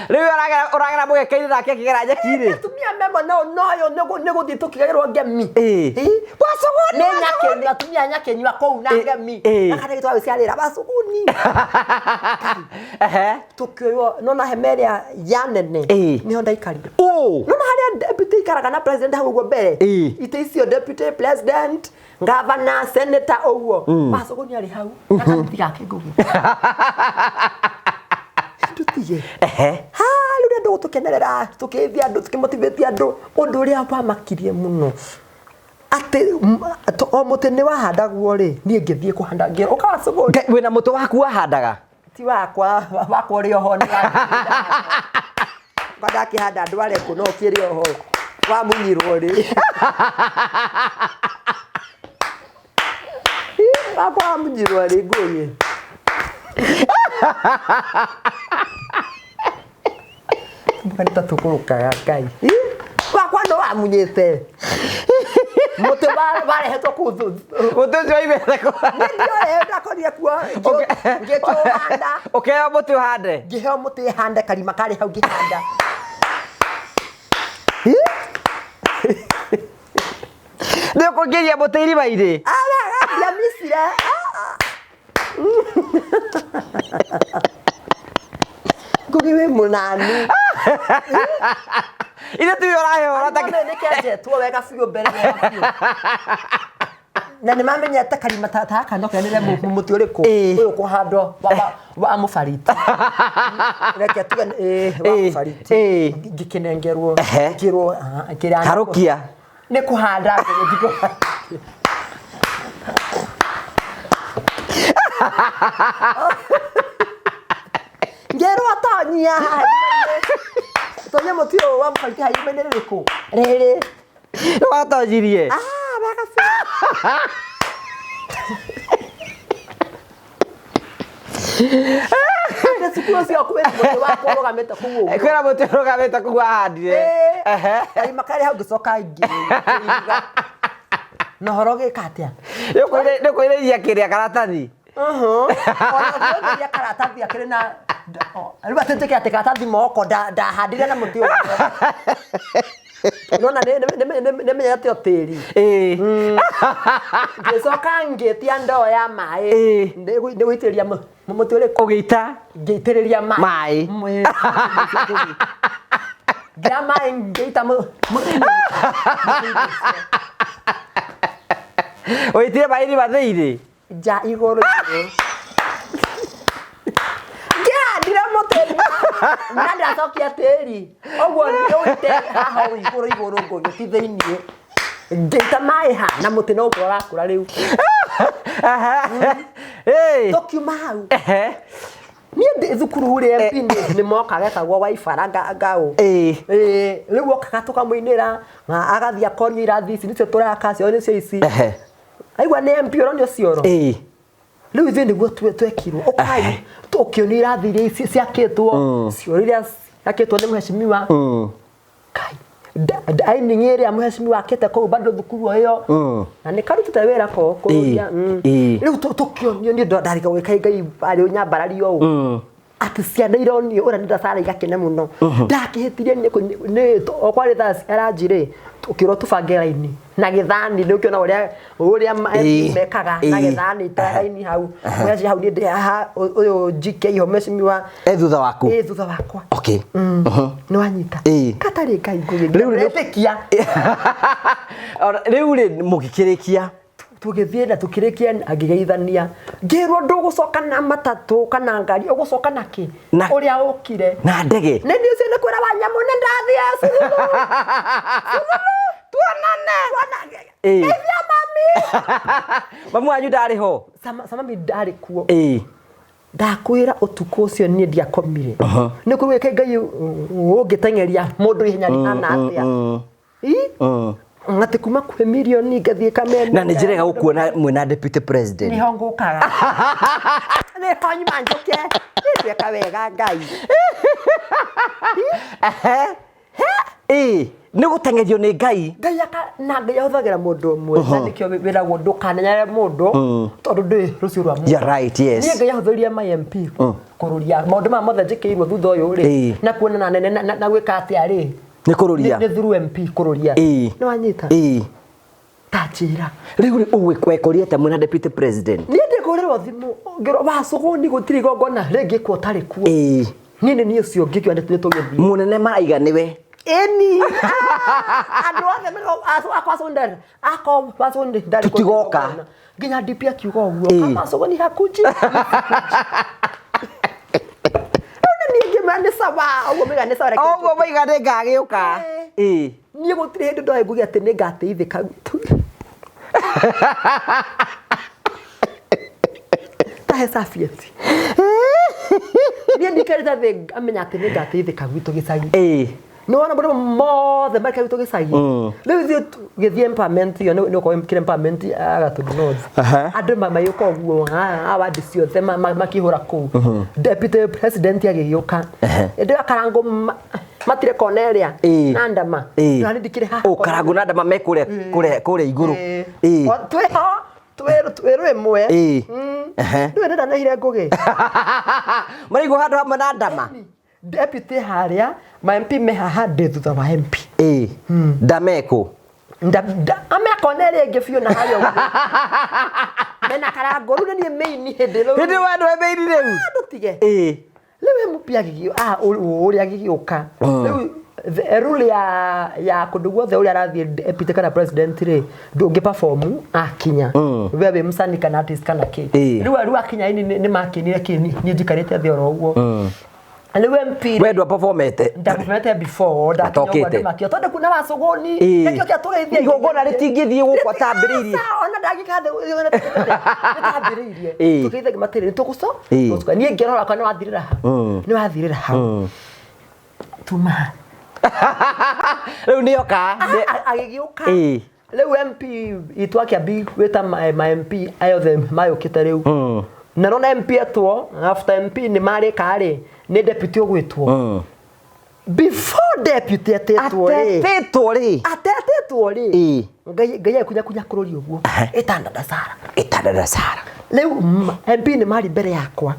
Rĩu ũragera mũgeka-inĩ nake akĩgera nyeki-inĩ. Atumia memo no noyo nĩ gũthiĩ tũkĩgerwo ngemi. Ĩĩ. Wacũgũni. Nĩ nyakenyua atumia nyakenyua kũu na ngemi. Ĩĩ. Na kana gĩtwagĩciarĩra wacũgũni. Ehe. Tũkĩoywo nona hema ĩrĩa ya nene. Nĩho ndaikarire. Ũ. Nona harĩa deputy ikaraga na president hau ũguo mbere. Itĩ icio deputy president, governor, senator ũguo. Wacũgũni arĩ hau. Na kamĩtĩ gake Ngugi. Ndũtige. Ehe. Ha, rĩu rĩrĩa andũ tũkenerera, tũkĩithia andũ, tũkĩmotivate andũ, ũndũ ũrĩa wamakirie mũno. Atĩ o mũtĩ nĩ wahandagwo rĩ, niĩ ngĩthiĩ kũhanda ngĩrwo, ũka Wacũgũni. Wĩna mũtĩ waku wahandaga? Ti wakwa, wakwa ũrĩ oho nĩ wa. Kwa ndakĩhanda andũ arĩa kũ no kĩrĩ oho. Wamunyirwo rĩ. Wakwa wamunyirwo rĩ ngũrie. Mbuga nĩ ta tũkũrũkaga Ngai. Ĩ, Wakwa no wamunyĩte. Mũtĩ warehetwo kũu Mũtĩ ũcio waimĩte kũ? Nĩ ndakorire kuo ngĩkĩũhanda. Ũkĩheo mũtĩ ũhande. Ngĩheo mũtĩ hande karima karĩ hau ngĩhanda. Nĩ ũkũingĩria mũtĩ irima-inĩ. Ndiamicire. Ngũgĩ wĩ mũnanu. Ithe tiwe ũrahe ũhoro ta Nĩ kĩenjetwo wega biũ mbere wega biũ. Na nĩ mamenyete karima ta gaka no kenere mũtĩ ũrĩkũ Ĩĩ. ũyũ ũkũhandwo wa mũbariti. Reke tuge wa Ĩĩ. mũbariti. Ĩĩ. Ngĩkĩnengerwo Ehe. ngĩrwo kĩrĩa Harũkia. Nĩ kũhanda ngũgĩ ngĩrwo tonyia haha irima-inĩ. Tonyia mũtĩ ũyũ wa mũbariti haha irima-inĩ rĩrĩkũ rĩrĩ. Nĩ watonyirie. Ah, wega biũ. Atĩ cukuru ũcio kwĩ mũtĩ wakwa ũrũgamĩte kũu ũguo. Kwĩna mũtĩ ũrũgamĩte kũu wahandire. Ĩĩ. Karima karĩ hau ngĩcoka ngĩiga. Na ũhoro ũgĩka atĩa? Nĩ ũkũirĩria kĩrĩa karatathi. Ona ngĩongeria karatathi akĩrĩ na rĩu atĩ njĩke atĩ karatathi moko ndahandire na mũtĩ ũguo. Nona nĩmenyete o tĩri. Ĩĩ. Ngĩcoka ngĩtia ndoo ya maĩ. Ĩĩ. Nĩ gũitĩrĩria mũtĩ ũrĩkũ? Ũgĩita Ngĩitĩrĩria maĩ. Maĩ. Ngĩra maĩ ngĩita mũtĩ-inĩ. Ũitire maĩ irima thĩinĩ. Nja igũrũ igũrũ. Ngĩhandire mũtĩ na ndacokia tĩri. Ũguo nĩũite haha ũũ igũrũ igũrũ ngũgĩ ti thĩinĩ. Ngĩita maĩ ha na mũtĩ no ũguo ũrakũra rĩu. Ĩĩ. Tũkiuma hau. Ehe. Niĩ ndĩ thukuru rĩ MP nĩ moka getagwo Waibara Ngaũ. Ĩĩ. Ĩĩ, rĩu okaga tũkamũinĩra na agathiĩ akonio irathi ici nĩcio tũraka cio nĩcio ici. Ehe. Aigua nĩ MP ũronio cioro. Ĩĩ. Rĩu ithuĩ nĩguo twekirwo ũkai ũkĩonio irathi iria ici ciakĩtwo cioro iria ciakĩtwo nĩ mheshimiwa. Kai dining ĩrĩa mheshimiwa akĩte kũu bado thukuru o ĩyo na nĩ karutĩte wĩra ko kũrũria. Ĩĩ. Rĩu tũkĩonio niĩ ndarigagwo gwĩka Ngai arĩ ũnyambarario ũũ atĩ ciana ironio ũrĩa nĩ ndacara igakena mũno ndakĩhĩtirie nĩ o kwarĩ thaa cia ranji rĩ ũkĩrwo tũbange raini na gĩthani nĩ ũkĩona ũrĩa Ĩĩ. mekaga na Ĩĩ. gĩthani ta raini hau mwaci hau niĩ ndĩ haha ũyũ GK ho mheshimiwa E thutha waku. ĩ thutha wakwa. Okay. Nĩ wanyita Ĩĩ. katarĩ Ngai ngũgĩ Rĩu nĩ- ndetĩkia. Ona rĩu rĩ mũgĩkĩrĩkia. Tũgĩthiĩ na tũkĩrĩkia angĩgeithania ngĩrwo ndũgũcoka na matatũ kana ngari ũgũcoka na kĩ Na- ũrĩa ũkire Na ndege. nĩ niĩ ũcio nĩ kwĩra wa nyamũ nĩ ndathiĩ sululu Tuonane. Ĩĩ. Geithia mami. Mamu wanyu ndarĩ ho. Sama mami ndarĩ kuo. Ĩĩ. Ndakwĩra ũtukũ ũcio niĩ ndiakomire nĩ kũrĩ Ngai ũngĩteng'eria mũndũ ihenya rĩhana atĩa. Ĩ? Ng'atĩ kuma kwĩ mirioni ngathiĩ Kameme. Na nĩ njĩrega gũkuona mwĩna deputy president. Nĩho ngũkaga nĩho nyuma njũke nĩtweka wega Ngai. Ehe. Ĩĩ. Nĩ gũteng'erio nĩ Ngai. Ngai aka na Ngai ahũthagĩra mũndũ ũmwe na nĩkĩo wĩragwo ndũkanenyere mũndũ tondũ ndũĩ rũciũ rwa mũndũ. You're right, yes. Niĩ Ngai ahũthĩrire my MP kũrũria maũndũ maya mothe njĩkĩirwo thutha ũyũ rĩ Ĩĩ. na kuonana nene na gwĩka atĩa rĩ Nĩ kũrũria. Nĩ through MP kũrũria. Ĩĩ. Nĩ wanyita. Ĩĩ. Ta njĩra. Rĩu rĩ wekorire atĩa mwĩna deputy president? Niĩ ndĩkũrĩrwo thimũ ngĩrwo wacũgũni gũtirĩ igongona rĩngĩ kuo ũtarĩ kuo. Ĩĩ. Niĩ nĩ niĩ ũcio ngĩkiuga nĩ tũgĩthiĩ. Mũnene maraiga nĩwe. Ĩni. Andũ othe akwa wacũgũni ndarĩ kuo. Tũtigoka. Nginya DP akiuga ũguo. Ĩĩ. Kama wacũgũni hakuji. Rĩu nĩ niĩ ngĩmera nĩ sawa ũguo maiga nĩ sawa reke Ũguo maiga nĩ ngagĩũka. Ĩĩ. Niĩ gũtirĩ hĩndĩ ndoĩ nguge atĩ nĩ ngateithĩka gwitũ. Tahe cabieti. Niĩ ndikarĩte thĩ ngamenya atĩ nĩ ngateithĩka gwitũ gĩcagi. Ĩĩ. Nĩ wona maũndũ mothe mareka gwitũ gĩcagi. Rĩu ithuĩ gĩthiĩ empowerment ĩyo nĩ ũkorwo kĩrĩ empowerment ya Gatundu North. Andũ mayũka ũguo a wadi ciothe makĩhũra kũu. Deputy president agĩgĩũka. Hĩndĩ ĩyo akarangũ matire kona ĩrĩa na ndama. Na niĩ ndikĩrĩ haha. Ũ Karangũ na ndama me kũrĩa kũrĩa kũrĩa igũrũ. Twĩ ho twĩ rwĩmwe. Ndũĩ nĩ ndanehire Ngũgĩ. Maraigwo handũ hamwe na ndama. Deputy harĩa, ma MP me haha, ndĩ thutha wa MP. Ndamekũ. Amekona ĩrĩa ĩngĩ biũ na harĩa ũguo. Mena Karangũ rĩu nĩ niĩ main hĩndĩ rĩu. Hĩndĩ wa andũ main rĩu. Ndũtige. Rĩu MP ũrĩa agĩgĩũka. Rĩu rule ya kũndũ guothe ũrĩa arathiĩ deputy kana president rĩ, ndũngĩ perform akinya. We wĩ msanii kana artist kana kĩ. Rĩu akinya nĩ makenire kĩ niĩ njikarĩte thĩ oro ũguo. Rĩu MP we ndwa performete. Ndaperformete before ndakinya makio tondu kuna wacũgũni nĩkĩo kĩatũgeithia igongona rĩtingĩthiĩ gũkũ atambĩrĩirie. Ona ndagĩka thĩ nĩtambĩrĩirie tũgeithagia matĩrĩ nĩtũgũco niĩ ngĩrora kwa nĩwathirĩra hau nĩwathirĩra hau tuma rĩu nĩoka agĩgĩũka rĩu MP itũ akĩambi gwĩta ma MP ayothe mayũkĩte rĩu na nona MP etwo after MP nĩ marĩka rĩ nĩ deputy ũgwĩtwo before deputy atetwo rĩ atetwo rĩ Ngai akunya kunya kũrũri ũguo ĩtandada Sara ĩtandada Sara rĩu MP nĩ marĩ mbere yakwa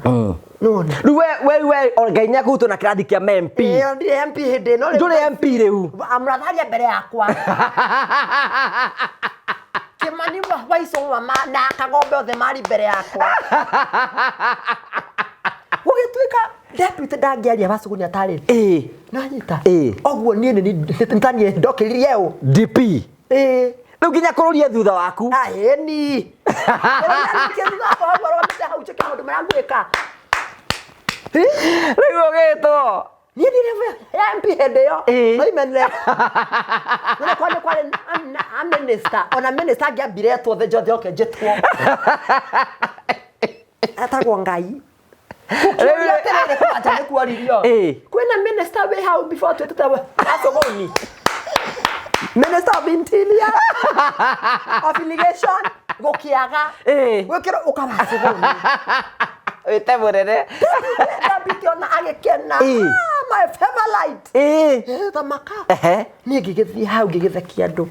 nĩwona rĩu we we Ngai nĩ akũhutwo na kĩrathi kĩa MP ndirĩ MP hĩndĩ ĩno ndũrĩ MP rĩu amratharia mbere yakwa Kimani waicũa na Kagombe othe marĩ mbere yakwa gũgĩtuĩka deputy ndangĩaria Wacũgũni atarĩ nanyita ũguo niĩ nĩ ndokĩririe ũ DP rĩu nginya kũrũria thutha waku ĩni thutha wakwa hau arũgamĩte hau njĩke maũndũ marĩa ngwĩka rĩu ũgĩtwo niĩ ndirĩ MP hĩndĩ ĩyo no imenire nĩ kwarĩ kwarĩ a minister ona minister angĩambire etwo the njothe oke njĩtwo etagwo Ngai gũkĩũria atĩrĩrĩ kwanja nĩ kuoririo kwĩna minister wĩ hau before twĩtĩte Wacũgũni Minister of Interior of Irrigation gũkĩaga gwĩkĩrwo ũka Wacũgũni wĩte mũnene Deputy ona agĩkena my favorite thamaka niĩ ngĩgĩthiĩ hau ngĩgĩthekia andũ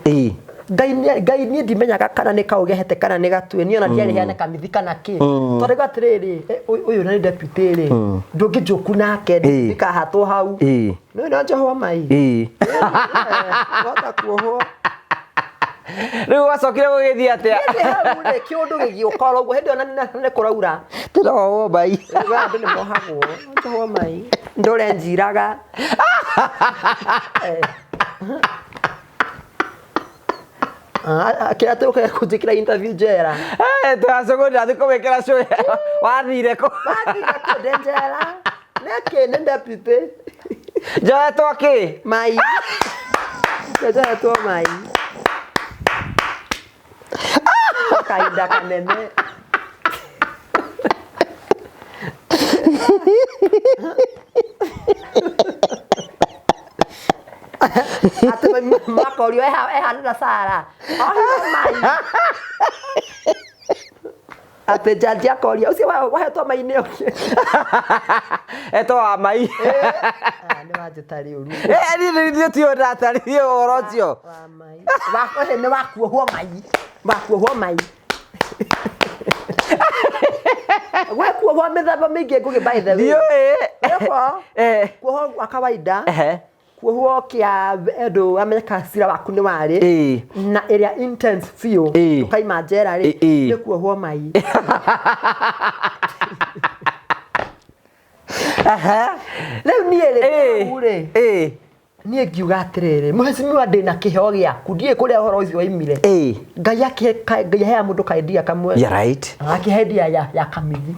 Ngai niĩ ndimenyaga kana nĩ kaũgehete kana nĩ gatue niĩ ona ndiarĩ heane kamithi kana kĩ tondũ rĩu atĩrĩrĩ ũyũ nĩ deputy rĩ ndũngĩnjũku nake ndikahatwo hau nĩ no njohwo mai wahota kuohwo rĩu wacokire gũgĩthiĩ atĩa hĩndĩ hau rĩ kĩũndũ gĩgĩũka oro ũguo hĩndĩ ĩyo nĩ kũraura ndĩrohwo mai andũ nĩ mohagwo njohwo mai ndũre njiraga kĩrĩa tũkaga kũnjĩkĩra interview njera twacũgũni ndathi kũmĩkĩra cũĩ wathire kũ wathire kũ ndĩ njera nĩkĩ nĩ deputy njohetwo kĩ mai njohetwo mai kahinda kanene atĩ makorio ehana Sara ohire mai atĩ jaji akoria ũcio wahetwo mai nĩ ũkĩ etwo wa mai nĩ wanjĩta rĩũru niĩ tio ndataririe ũhoro ũcio wa mai nĩ wakuohwo mai wakuohwo mai gwĩ kuohwo mĩthemba mĩingĩ Ngũgĩ by the way ndiũĩ kuohwo gwa kawaida kuohwo kĩa andũ amenyeka cira waku nĩ warĩ na ĩrĩa intense biũ ũkaima njera rĩ nĩ kuohwo mai rĩu niĩ rĩ niĩ ngiuga atĩrĩrĩ mheshimiwa ndĩna kĩheo gĩaku ndiĩ kũrĩa ũhoro ũcio waimire Ngai ahea mũndũ kaidea kamwe akĩhe idea ya kamithi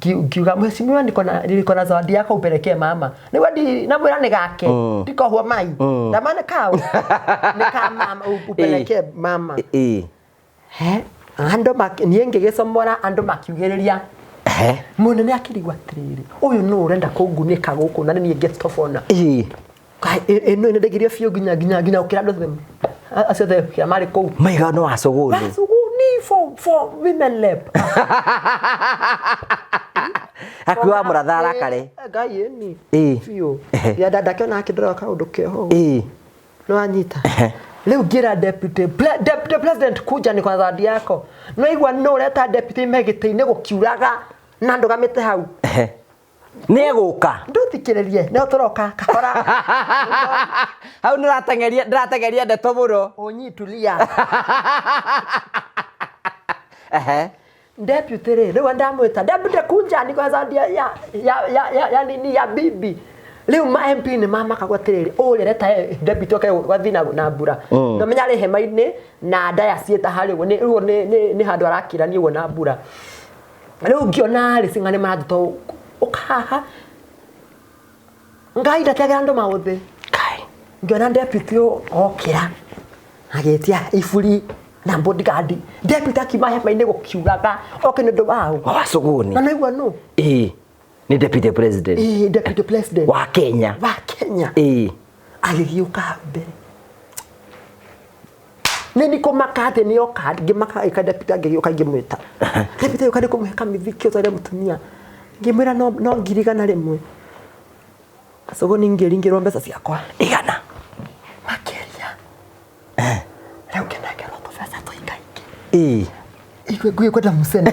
ngiuga mheshimiwa niko na zawadi yako upelekee mama nĩguo namwĩra nĩ gake ndikohwo mai ndama nĩ kau nĩ ka mama upelekee mama andũ niĩ ngĩgĩcomora andũ makiugĩrĩria mũnene akĩrigwo atĩrĩrĩ ũyũ nũ ũrenda kũngunĩka gũkũ na nĩ niĩ guest of honor Ĩno nĩ ndaigirio biũ nginya nginya nginya gũkĩra andũ othe acio othe kĩrĩa marĩ kũu. Maiga no wacũgũni. Wacũgũni for women lep. Hakuhĩ wa mũratha arakare. Ngai ĩni. Ĩĩ. Biũ. Ehe. Ya ndakĩona akĩndora kaũndũ keho. Ĩĩ. Nĩ wanyita. Rĩu ngĩra deputy deputy president kuja ni kwa zawadi yako. No igua no ũreta deputy me gĩtĩ-inĩ gũkiuraga na ndũgamĩte hau. Ehe. Nĩ egũka. Ndũthikĩrĩrie no tũroka kahora. Hau nĩũrateng'eria ndĩrateng'eria ndeto mũno. Ũnyitulia. Ehe. Deputy rĩ rĩu ndamwĩta deputy kuja ni kwa zawadi ya ya ya ya ya nini ya bibi. Rĩu ma MP nĩ mamakagwo atĩrĩrĩ ũrĩa reta deputy oke gwathi na mbura. No menya arĩ hema-inĩ na ndaya ciĩta harĩ ũguo nĩ ũguo nĩ handũ arakirania ũguo na mbura. Rĩu ngĩona rĩ cing'a nĩ maranjĩta ũka haha. Ngai ndategera andũ maũthĩ. Kai. Ngĩona deputy okĩra agĩtia iburi na bodyguard. Deputy akiuma hema-inĩ gũkiuraga oke nĩ ũndũ wa ũ. Wacũgũni. Na naigua nũ? Ĩĩ. Nĩ deputy president. Ĩĩ, deputy president Wa Kenya. wa Kenya. Ĩĩ. Agĩgĩũka hau mbere. Nĩ nikũmaka atĩ nĩ oka ngĩmaka ĩka deputy angĩgĩũka ngĩmwĩta. Deputy agĩũka nĩ kũmũhe kamĩthiki ũtware mũtumia. Ngĩmwĩra no 100,000. Cũgũni ngĩringĩrwo mbeca ciakwa. Igana. Makĩria. Rĩu ngĩnengerwo tũbeca tũingaingĩ. Ĩĩ. Igwe ngũgĩ kwenda mũcene.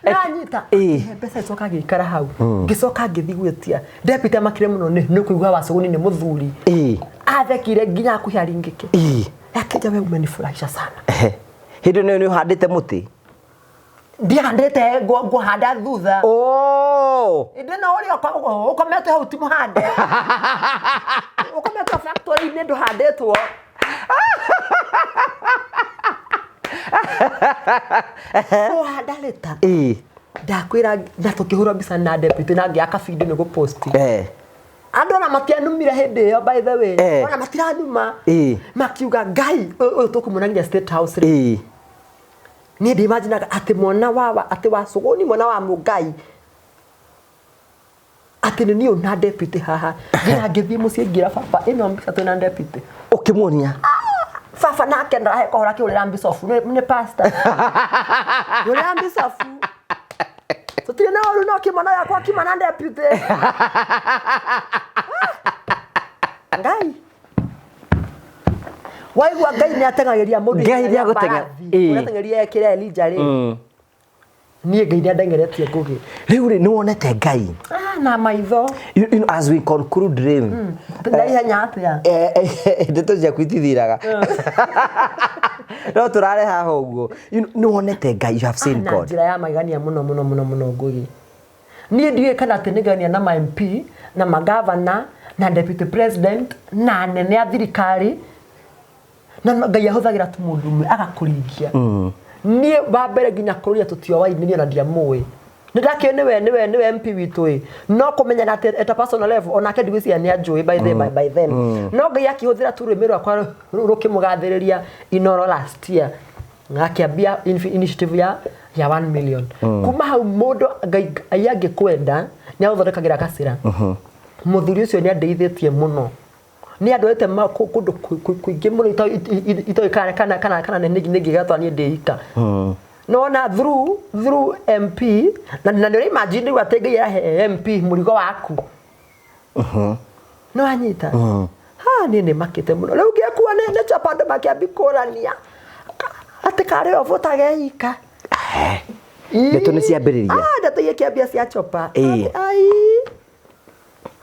Nanyita. Ĩĩ. Mbeca icoka ngĩikara hau. Ngĩcoka ngĩthiĩ gwĩtia. Deputy amakire mũno nĩ kũigua Wacũgũni nĩ mũthuri. Ĩĩ. Athekire nginya hakuhĩ aringĩke. Ĩĩ. Akĩnja we umenifurahisha sana. Ehe. Hĩndĩ ĩno nĩ ũhandĩte mũtĩ? Ndihandĩte ngũhanda thutha. Oh. Ĩndĩ no ũrĩa ũkomete hau ti mũhande. Ũkomete factory-inĩ ndũhandĩtwo. Kũhanda rĩta. Ĩĩ. Ndakwĩra na tũkĩhũrwo mbica na deputy na ngĩaka video nĩ gũpost. Eh. Andũ ona matianumire hĩndĩ ĩyo by the way. Eh. Ona matiranuma. Ĩĩ. Makiuga Ngai ũyũ tũkũmuona nginya State House rĩ. Ĩĩ. Niĩ ndimaginaga atĩ mwana wa atĩ Wacũgũni mwana wa Mũngai atĩ nĩ niĩ na deputy haha. Nginya ngĩthiĩ mũciĩ ngĩra baba ĩno mbica twĩna deputy. Ũkĩmuonia? Baba nake ndarahe kohora akĩhũrĩra mbicobu nĩ pastor. Hũrĩra mbicobu. Tũtirĩ na ũru no kĩmwana gĩakwa kiuma na deputy. Ngai. Waigua Ngai nĩ ateng'agĩria mũndũ Ngai ihenya rĩa nĩagũteng'e- mbarathi. Ĩĩ. Ũrĩa ateng'eria kĩrĩa Elijah rĩ. Niĩ Ngai nĩ andeng'eretie Ngũgĩ. Rĩu rĩ nĩ wonete Ngai. Ah, na maitho. You know, as we conclude rĩ. Na ihenya atĩa? Ndeto ciaku itithiraga. No tũrare haha ũguo. You know, nĩ wonete Ngai, you have seen na God. njĩra ya magegania mũno mũno mũno mũno Ngũgĩ. Niĩ ndiũĩ kana atĩ nĩngegania na ma MP na magavana na deputy president na anene a thirikari na Ngai ahũthagĩra tu mũndũ ũmwe agakũringia. Niĩ wa mbere nginya kũrũria tũtioaine niĩ ona ndiamũĩ. Nĩ ndakĩũĩ nĩwe MP witũ ĩ. No kũmenyana atĩ at a personal level onake ndigwĩciria nĩ anjũĩ by the by then. No Ngai akĩhũthĩra tu rũrĩmĩ rwakwa rũkĩmũgathĩrĩria Inoro last year. Akĩambia initiative ya 1 million. Kuma hau mũndũ Ngai angĩkwenda nĩ agũthondekagĩra gacĩra. Mũthuri ũcio nĩ andeithĩtie mũno. Nĩ andwarĩte kũndũ kũingĩ mũno itoĩ kana nĩ ngĩgatwa niĩ ndĩ ika. No na through MP na nĩ ũra imagine rĩu atĩ Ngai arahe MP mũrigo waku. Nĩ wanyita? Ha, niĩ nĩ makĩte mũno. Rĩu ngĩkua nĩ chapa andũ makĩambia kũrania. Atĩ karĩ o ika. Ndeto nĩ ciambĩrĩria. Ah, ndeto igĩkĩambia cia chopa. Ĩĩ. Ai.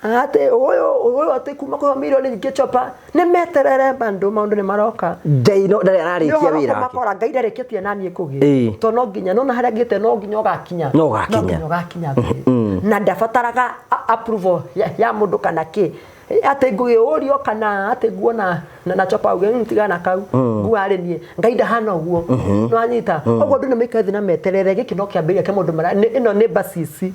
Atĩ ũyũ atĩ kuma kũheo mirioni nyingĩ chopa nĩ meterere bado maũndũ nĩ maroka. Ngai no ndarĩ ararĩkia Nĩ ũhoro wĩra wake. kũmakora Ngai ndarĩkĩtie na niĩ Ngũgĩ. Ĩĩ. Tondũ no nginya nona harĩa ngĩte no nginya ũgakinya. No ũgakinya. No nginya ũgakinya Ngũgĩ. Na ndabataraga approval ya mũndũ kana kĩ. Atĩ ngũgĩũrio kana atĩ nguona na chopa uge tigana kau. Nguo arĩ niĩ. Ngai ndahana ũguo. Nĩ wanyita? Ũguo andũ nĩ maikare thĩ na meterere gĩkĩ no kĩambĩrĩria kĩa maũndũ marĩa ĩno nĩ bacici.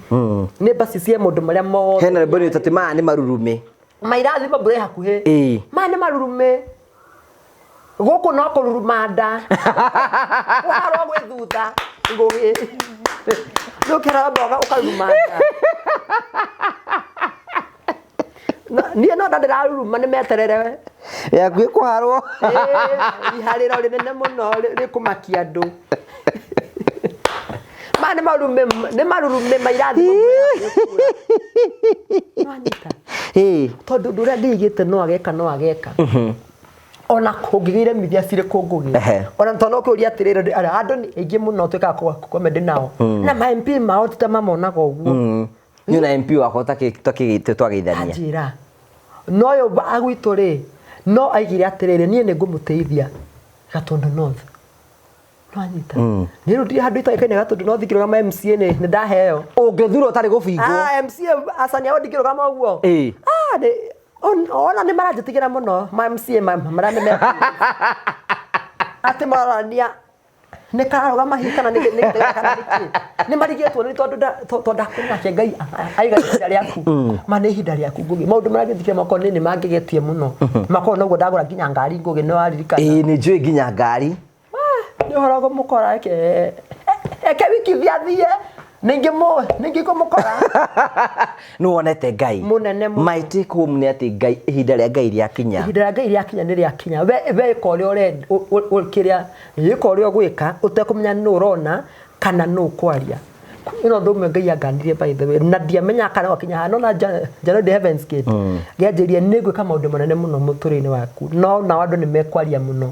Nĩ bacici ya maũndũ marĩa mothe. Hena rwĩmbo rwĩtwo atĩ maya nĩ marurume. Mairathimo mbura ĩ hakuhĩ. Ĩĩ. Maya nĩ marurume. Gũkũ no kũruruma nda. Kũharwo gwĩ thutha. Ngũgĩ. Nũkĩra mboga ũkaruruma nda. Niĩ no nda ndĩraruruma nĩ meterere. Yaku ĩkũharwo. Ĩĩ, iharĩro rĩnene mũno rĩkũmakia andũ. Maya nĩ marume nĩ marurume ma irathimo mbura yaku ĩkuura. Nĩwanyita? Ĩĩ. Tondũ ũndũ ũrĩa ndĩigĩte no ageka no ageka. Ona kũngĩgĩire mithia cirĩkũ Ngũgĩ. Ona tondũ no kũria atĩrĩrĩ andũ nĩ aingĩ mũno twĩkaga comedy nao. Na ma MP mao ti ta mamonaga ũguo. Niĩ na MP wakwa twageithania. Anjĩra. No ũyũ gwitũ rĩ, no aigire atĩrĩrĩ, niĩ nĩ ngũmũteithia Gatundu North. Nĩwanyita? Niĩ rĩu ndirĩ handũ itoĩkaine Gatundu North ngĩrũgama MCA nĩ ndaheo. Ũngĩthurwo ũtarĩ gũbingwo. Ah, MCA acani ao ndingĩrũgama ũguo. Ĩĩ. Ah, nĩ ona nĩ maranjĩtigĩra mũno ma MCA marĩa nĩ atĩ marorania nĩ kararũgama hihi kana nĩ kana nĩkĩ nĩ marigĩtwo nĩ tondũ tondũ ndakwĩra nake Ngai aiga ihinda rĩaku ma nĩ ihinda rĩaku Ngũgĩ maũndũ marĩa ngĩthikia makwa nĩ mangegetie mũno makorwo noguo ndagũra nginya ngari Ngũgĩ nĩ waririkana. Ĩĩ nĩ njũĩ nginya ngari. Nĩ ũhoro ngũmũkora eke eke wiki thiathiĩ ningĩ ningĩ ngũmũkora. Nĩ wonete Ngai. Mũnene mũno. My take home nĩ atĩ Ngai ihinda rĩa Ngai rĩakinya. Ihinda rĩa Ngai rĩakinya nĩ rĩakinya. We ĩka ũrĩa ũrenda kĩrĩa ĩka ũrĩa ũgwĩka ũtekũmenya nũ ũrona kana nũ ũkwaria. Ĩno ũndũ ũmwe Ngai anganirie by the way na ndiamenyaga kana gwakinya haha no na January Heaven's Gate ngĩanjĩria nĩ ngwĩka maũndũ manene mũno mũtũrĩre-inĩ waku no nao andũ nĩ mekwaria mũno.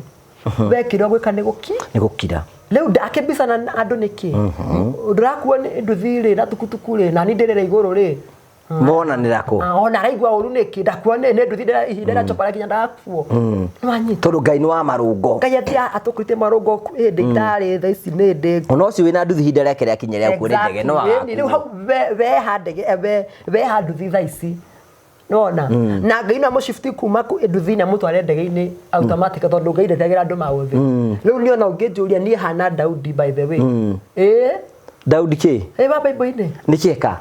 We kĩrĩa ũgwĩka nĩ gũki nĩ gũkira. Rĩu ndakĩmbicana na andũ nĩkĩ? Ndũrakuo nĩ nduthi rĩ na tukutuku rĩ na niĩ ndĩrĩra igũrũ rĩ. Monanĩra kũ? Ona araigua ũru nĩkĩ? Ndakuo nĩ nduthi ihinda rĩa chopara nginya ndakuo. Nĩwanyita? Tondũ Ngai nĩ wa marũngo. Ngai athiaga atũkũrĩtie marũngo hĩndĩ itarĩ thaa ici nĩ ndĩ. Ona ũcio wĩna nduthi ihinda rĩake rĩakinya rĩa gũkuo nĩ ndege no agakuo. Rĩu hau weha ndege weha nduthi thaa ici. Nĩwona? Na Ngai no amũshifti kuma nduthi-inĩ amũtware ndege-inĩ automatic tondũ Ngai ndetagĩra andũ maũthĩ. Rĩu niĩ ona ũngĩnjũria niĩ hana Daudi by the way. Ĩĩ. Daudi kĩ? Ĩĩ wa Bible-inĩ. Nĩ kĩeka?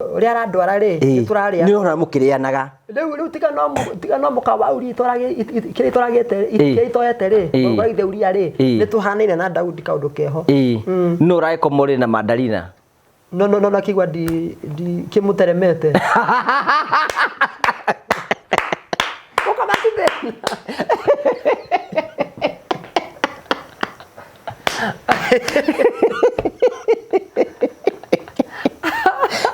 Ũrĩa arandwara rĩ, nĩ tũrarĩa. Nĩ ũrona mũkĩrĩanaga. Rĩu rĩu tiga no tiga no mũka wa Uria kĩrĩa itwaragĩte kĩrĩa itoete rĩ, wa ithe Uria rĩ, nĩ tũhanaine na Daudi kaũndũ keho. Nũ ũragĩkoma ũrĩ na mandarina? No no no nakigwa ndi ndi kimuteremete. Uka basi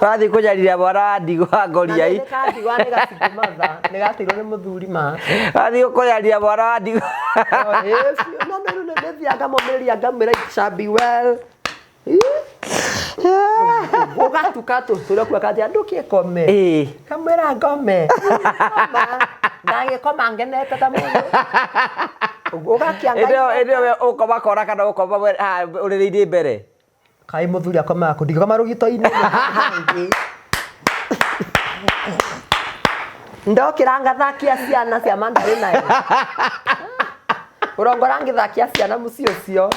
Ũrathiĩ kũnyarira mwana wa ndigwa ngoriai. Ndigwa nĩ gatingĩmatha, nĩ gateirwo nĩ mũthuri ma. Ũrathiĩ kũnyaria mwana wa ndigwa. No no no nĩ thiaga ngamũmĩrĩria ngamwĩra it shall be well. Ũgatuka tũrĩa kathi andũ kĩkome. Kamwĩra ngome. Ndagĩkoma ngenete ta mũndũ. Ũgakia Ngai. Ĩndĩ ĩyo ũkoma kona kana ũkoma ũrĩrĩ-inĩ mbere? Kaĩ mũthuri akomaga kũ? Ndingĩkoma rũgito-inĩ hangĩ. Ndokĩra ngathakia ciana cia mandarĩ nayo. Ũrongora ngĩthakia ciana mũciĩ ũcio.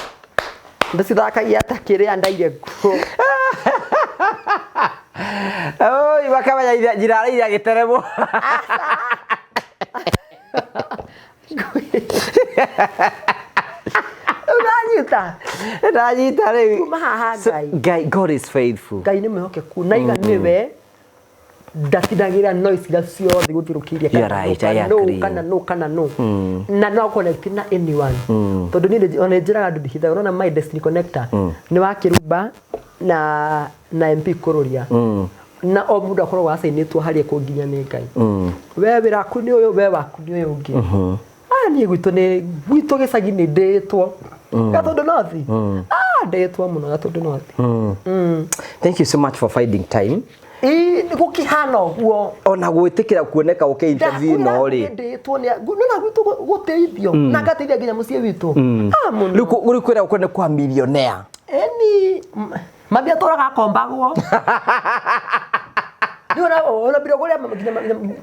Ndĩcithakagia ta kĩrĩa ndaire nguo. Oi, makamenya njĩra araire agĩteremwo. Ũranyita? Ndanyita rĩu. Kuma haha Ngai. Ngai, God is faithful. Ngai nĩ mwĩhokeku na iga nĩwe ndatinagĩra noise iria ciothe gũthirũkĩirie kana no kana no kana no na no connect na anyone tondũ niĩ ona njĩraga andũ ndihithaga ũrona my destiny connector nĩ wa Kĩrumba na MP Kũrũria na o mũndũ akoragwo acainĩtwo harĩa kũnginya nĩ Ngai we wĩra waku nĩ ũyũ we waku nĩ ũyũ ũngĩ ah niĩ gwitũ nĩ gwitũ gĩcagi nĩ ndĩtwo Gatũndũ North ah ndĩtwo mũno Gatũndũ North. Thank you so much for finding time. Ĩĩ gũkĩhana ũguo. Ona gwĩtĩkĩra kuoneka ũkĩ interview ĩno rĩ. Ndĩtwo nĩ nona gwitũ gũteithio na ngateithia nginya mũciĩ witũ. Ah mũno. Rĩu kwĩra kwene kwa millionaire. Eni mami atũraga akombagwo. Rĩu ona mbiro kũrĩa nginya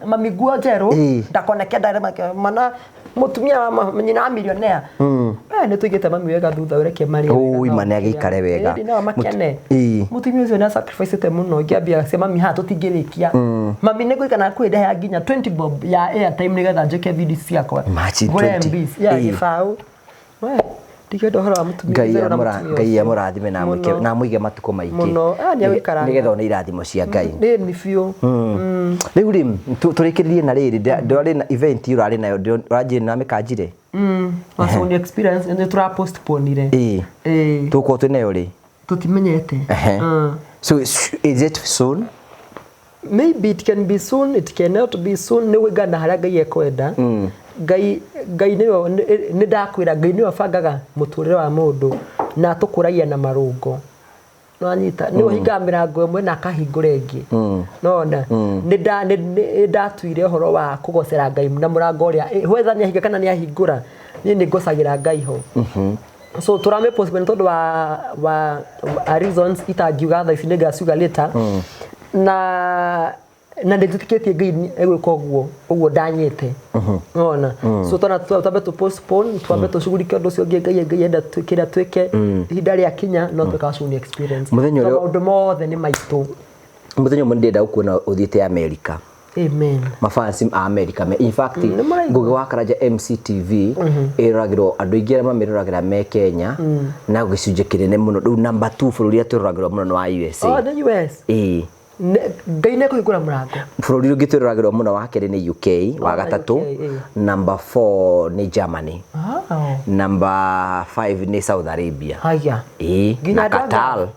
mami nguo njerũ ndakoneke ndarĩ mana mũtumia wa nyina wa millionaire. Nĩ tũigĩte mami wega thutha ũreke marĩe wega. Oi ma nĩ agĩikare wega. No makene. Mũtumia ũcio nĩ sacrifice mũno ngĩambia cia mami haha tũtingĩrĩkia. Mami nĩ ngũikana kwĩ ndahe nginya 20 bob ya airtime nĩgetha njĩke video ciakwa. Imagine 20. MBs. Ya gĩbaũ. Ndingĩenda ũhoro wa mũtumia Ngai ũcio na amũra mũtumia Ngai ũcio. amũrathime na amwĩke Mũno. na amũige matukũ maingĩ. Mũno. Ah, nĩ agũikaranga. Nĩgetha one irathimo cia Ngai. Nĩ nĩ biũ. Rĩu rĩ tũrĩkĩrĩrie na rĩrĩ ndĩrarĩ na event ũrarĩ nayo ũranjĩrĩ na mĩkanjire. Waconia experience nĩ tũra postponire. Ĩĩ. Ĩĩ. Tũgũkorwo twĩ nayo rĩ? Tũtimenyete. Ehe. So is it soon? Maybe it can be soon, it cannot be soon. Nĩ kũringana na harĩa Ngai ekwenda. Ngai Ngai nĩwe nĩ ndakwĩra Ngai nĩwe ũbangaga mũtũrĩre wa mũndũ na atũkũragia na marũngo. Nĩwanyita nĩwe ũhingaga mĩrango ĩmwe na akahingũra ĩngĩ. Nona nĩ ndatuire ũhoro wa kũgocera Ngai na mũrango ũrĩa whether nĩ ahinga kana nĩ ahingũra niĩ nĩ ngocagĩra Ngai ho. So tũrame postpone tondũ wa reasons itangiuga thaa ici nĩ ngaciuga later. Na ndĩtĩkĩtie Ngai egwĩka ũguo ũguo ndanyĩte. Nona so twana twambe tũ postpone twambe tũcugurike ũndũ ũcio ũngĩ Ngai Ngai enda kĩrĩa twĩke ihinda rĩa kinya no twĩka Waconia experience. Mũthenya ũrĩa- Tondũ maũndũ mothe nĩ maitũ. Mũthenya ũmwe nĩndĩrenda gũkuona ũthiĩte America. Amen. Mafansi a America me in fact nĩ mũraigua. Ngugi wa Karanja MCTV ĩroragĩrwo andũ aingĩ arĩa mamĩroragĩra me Kenya na gĩcunjĩ kĩnene mũno rĩu number 2 bũrũri ũrĩa twĩroragĩrwo mũno nĩ wa USA. Oh, nĩ US. Ĩĩ. Ngai nĩ ekũhingũra mũrango. Bũrũri ũngĩ twĩroragĩrwo mũno wa kerĩ nĩ UK, wa Oh, gatatũ UK, ĩĩ. number 4 nĩ Germany, Oh. number 5 nĩ Saudi Arabia. Haya. Ĩĩ, Nginya na andũ a Qatar.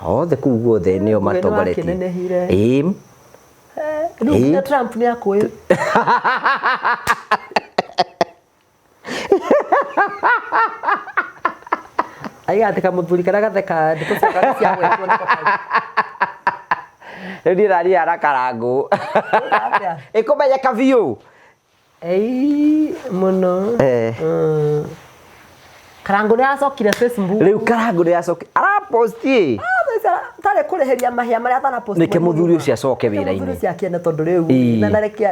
Othe kũu guothe nĩo Ngugi nĩ matongoretie. wakĩnenehire. Ĩĩ. Rĩu Ĩĩ. nginya Trump nĩ akũĩ. Aiga atĩ kamũthuri karĩa gatheka ndeto ciake cia gwetwo nĩko kau. Rĩu niĩ naniĩ na Karangũ. Atĩa? Ĩkũmenyeka biũ. Ĩĩ mũno. Eh. Karangũ nĩ aracokire Facebook. Rĩu Karangũ nĩ acoke araposti. Tarĩ kũrĩhĩria mahĩa marĩa atanapost. Nĩkĩ mũthuri ũcio acoke Reke wĩra-inĩ. Mũthuri ũcio akene tondũ rĩu Ĩĩ. na reke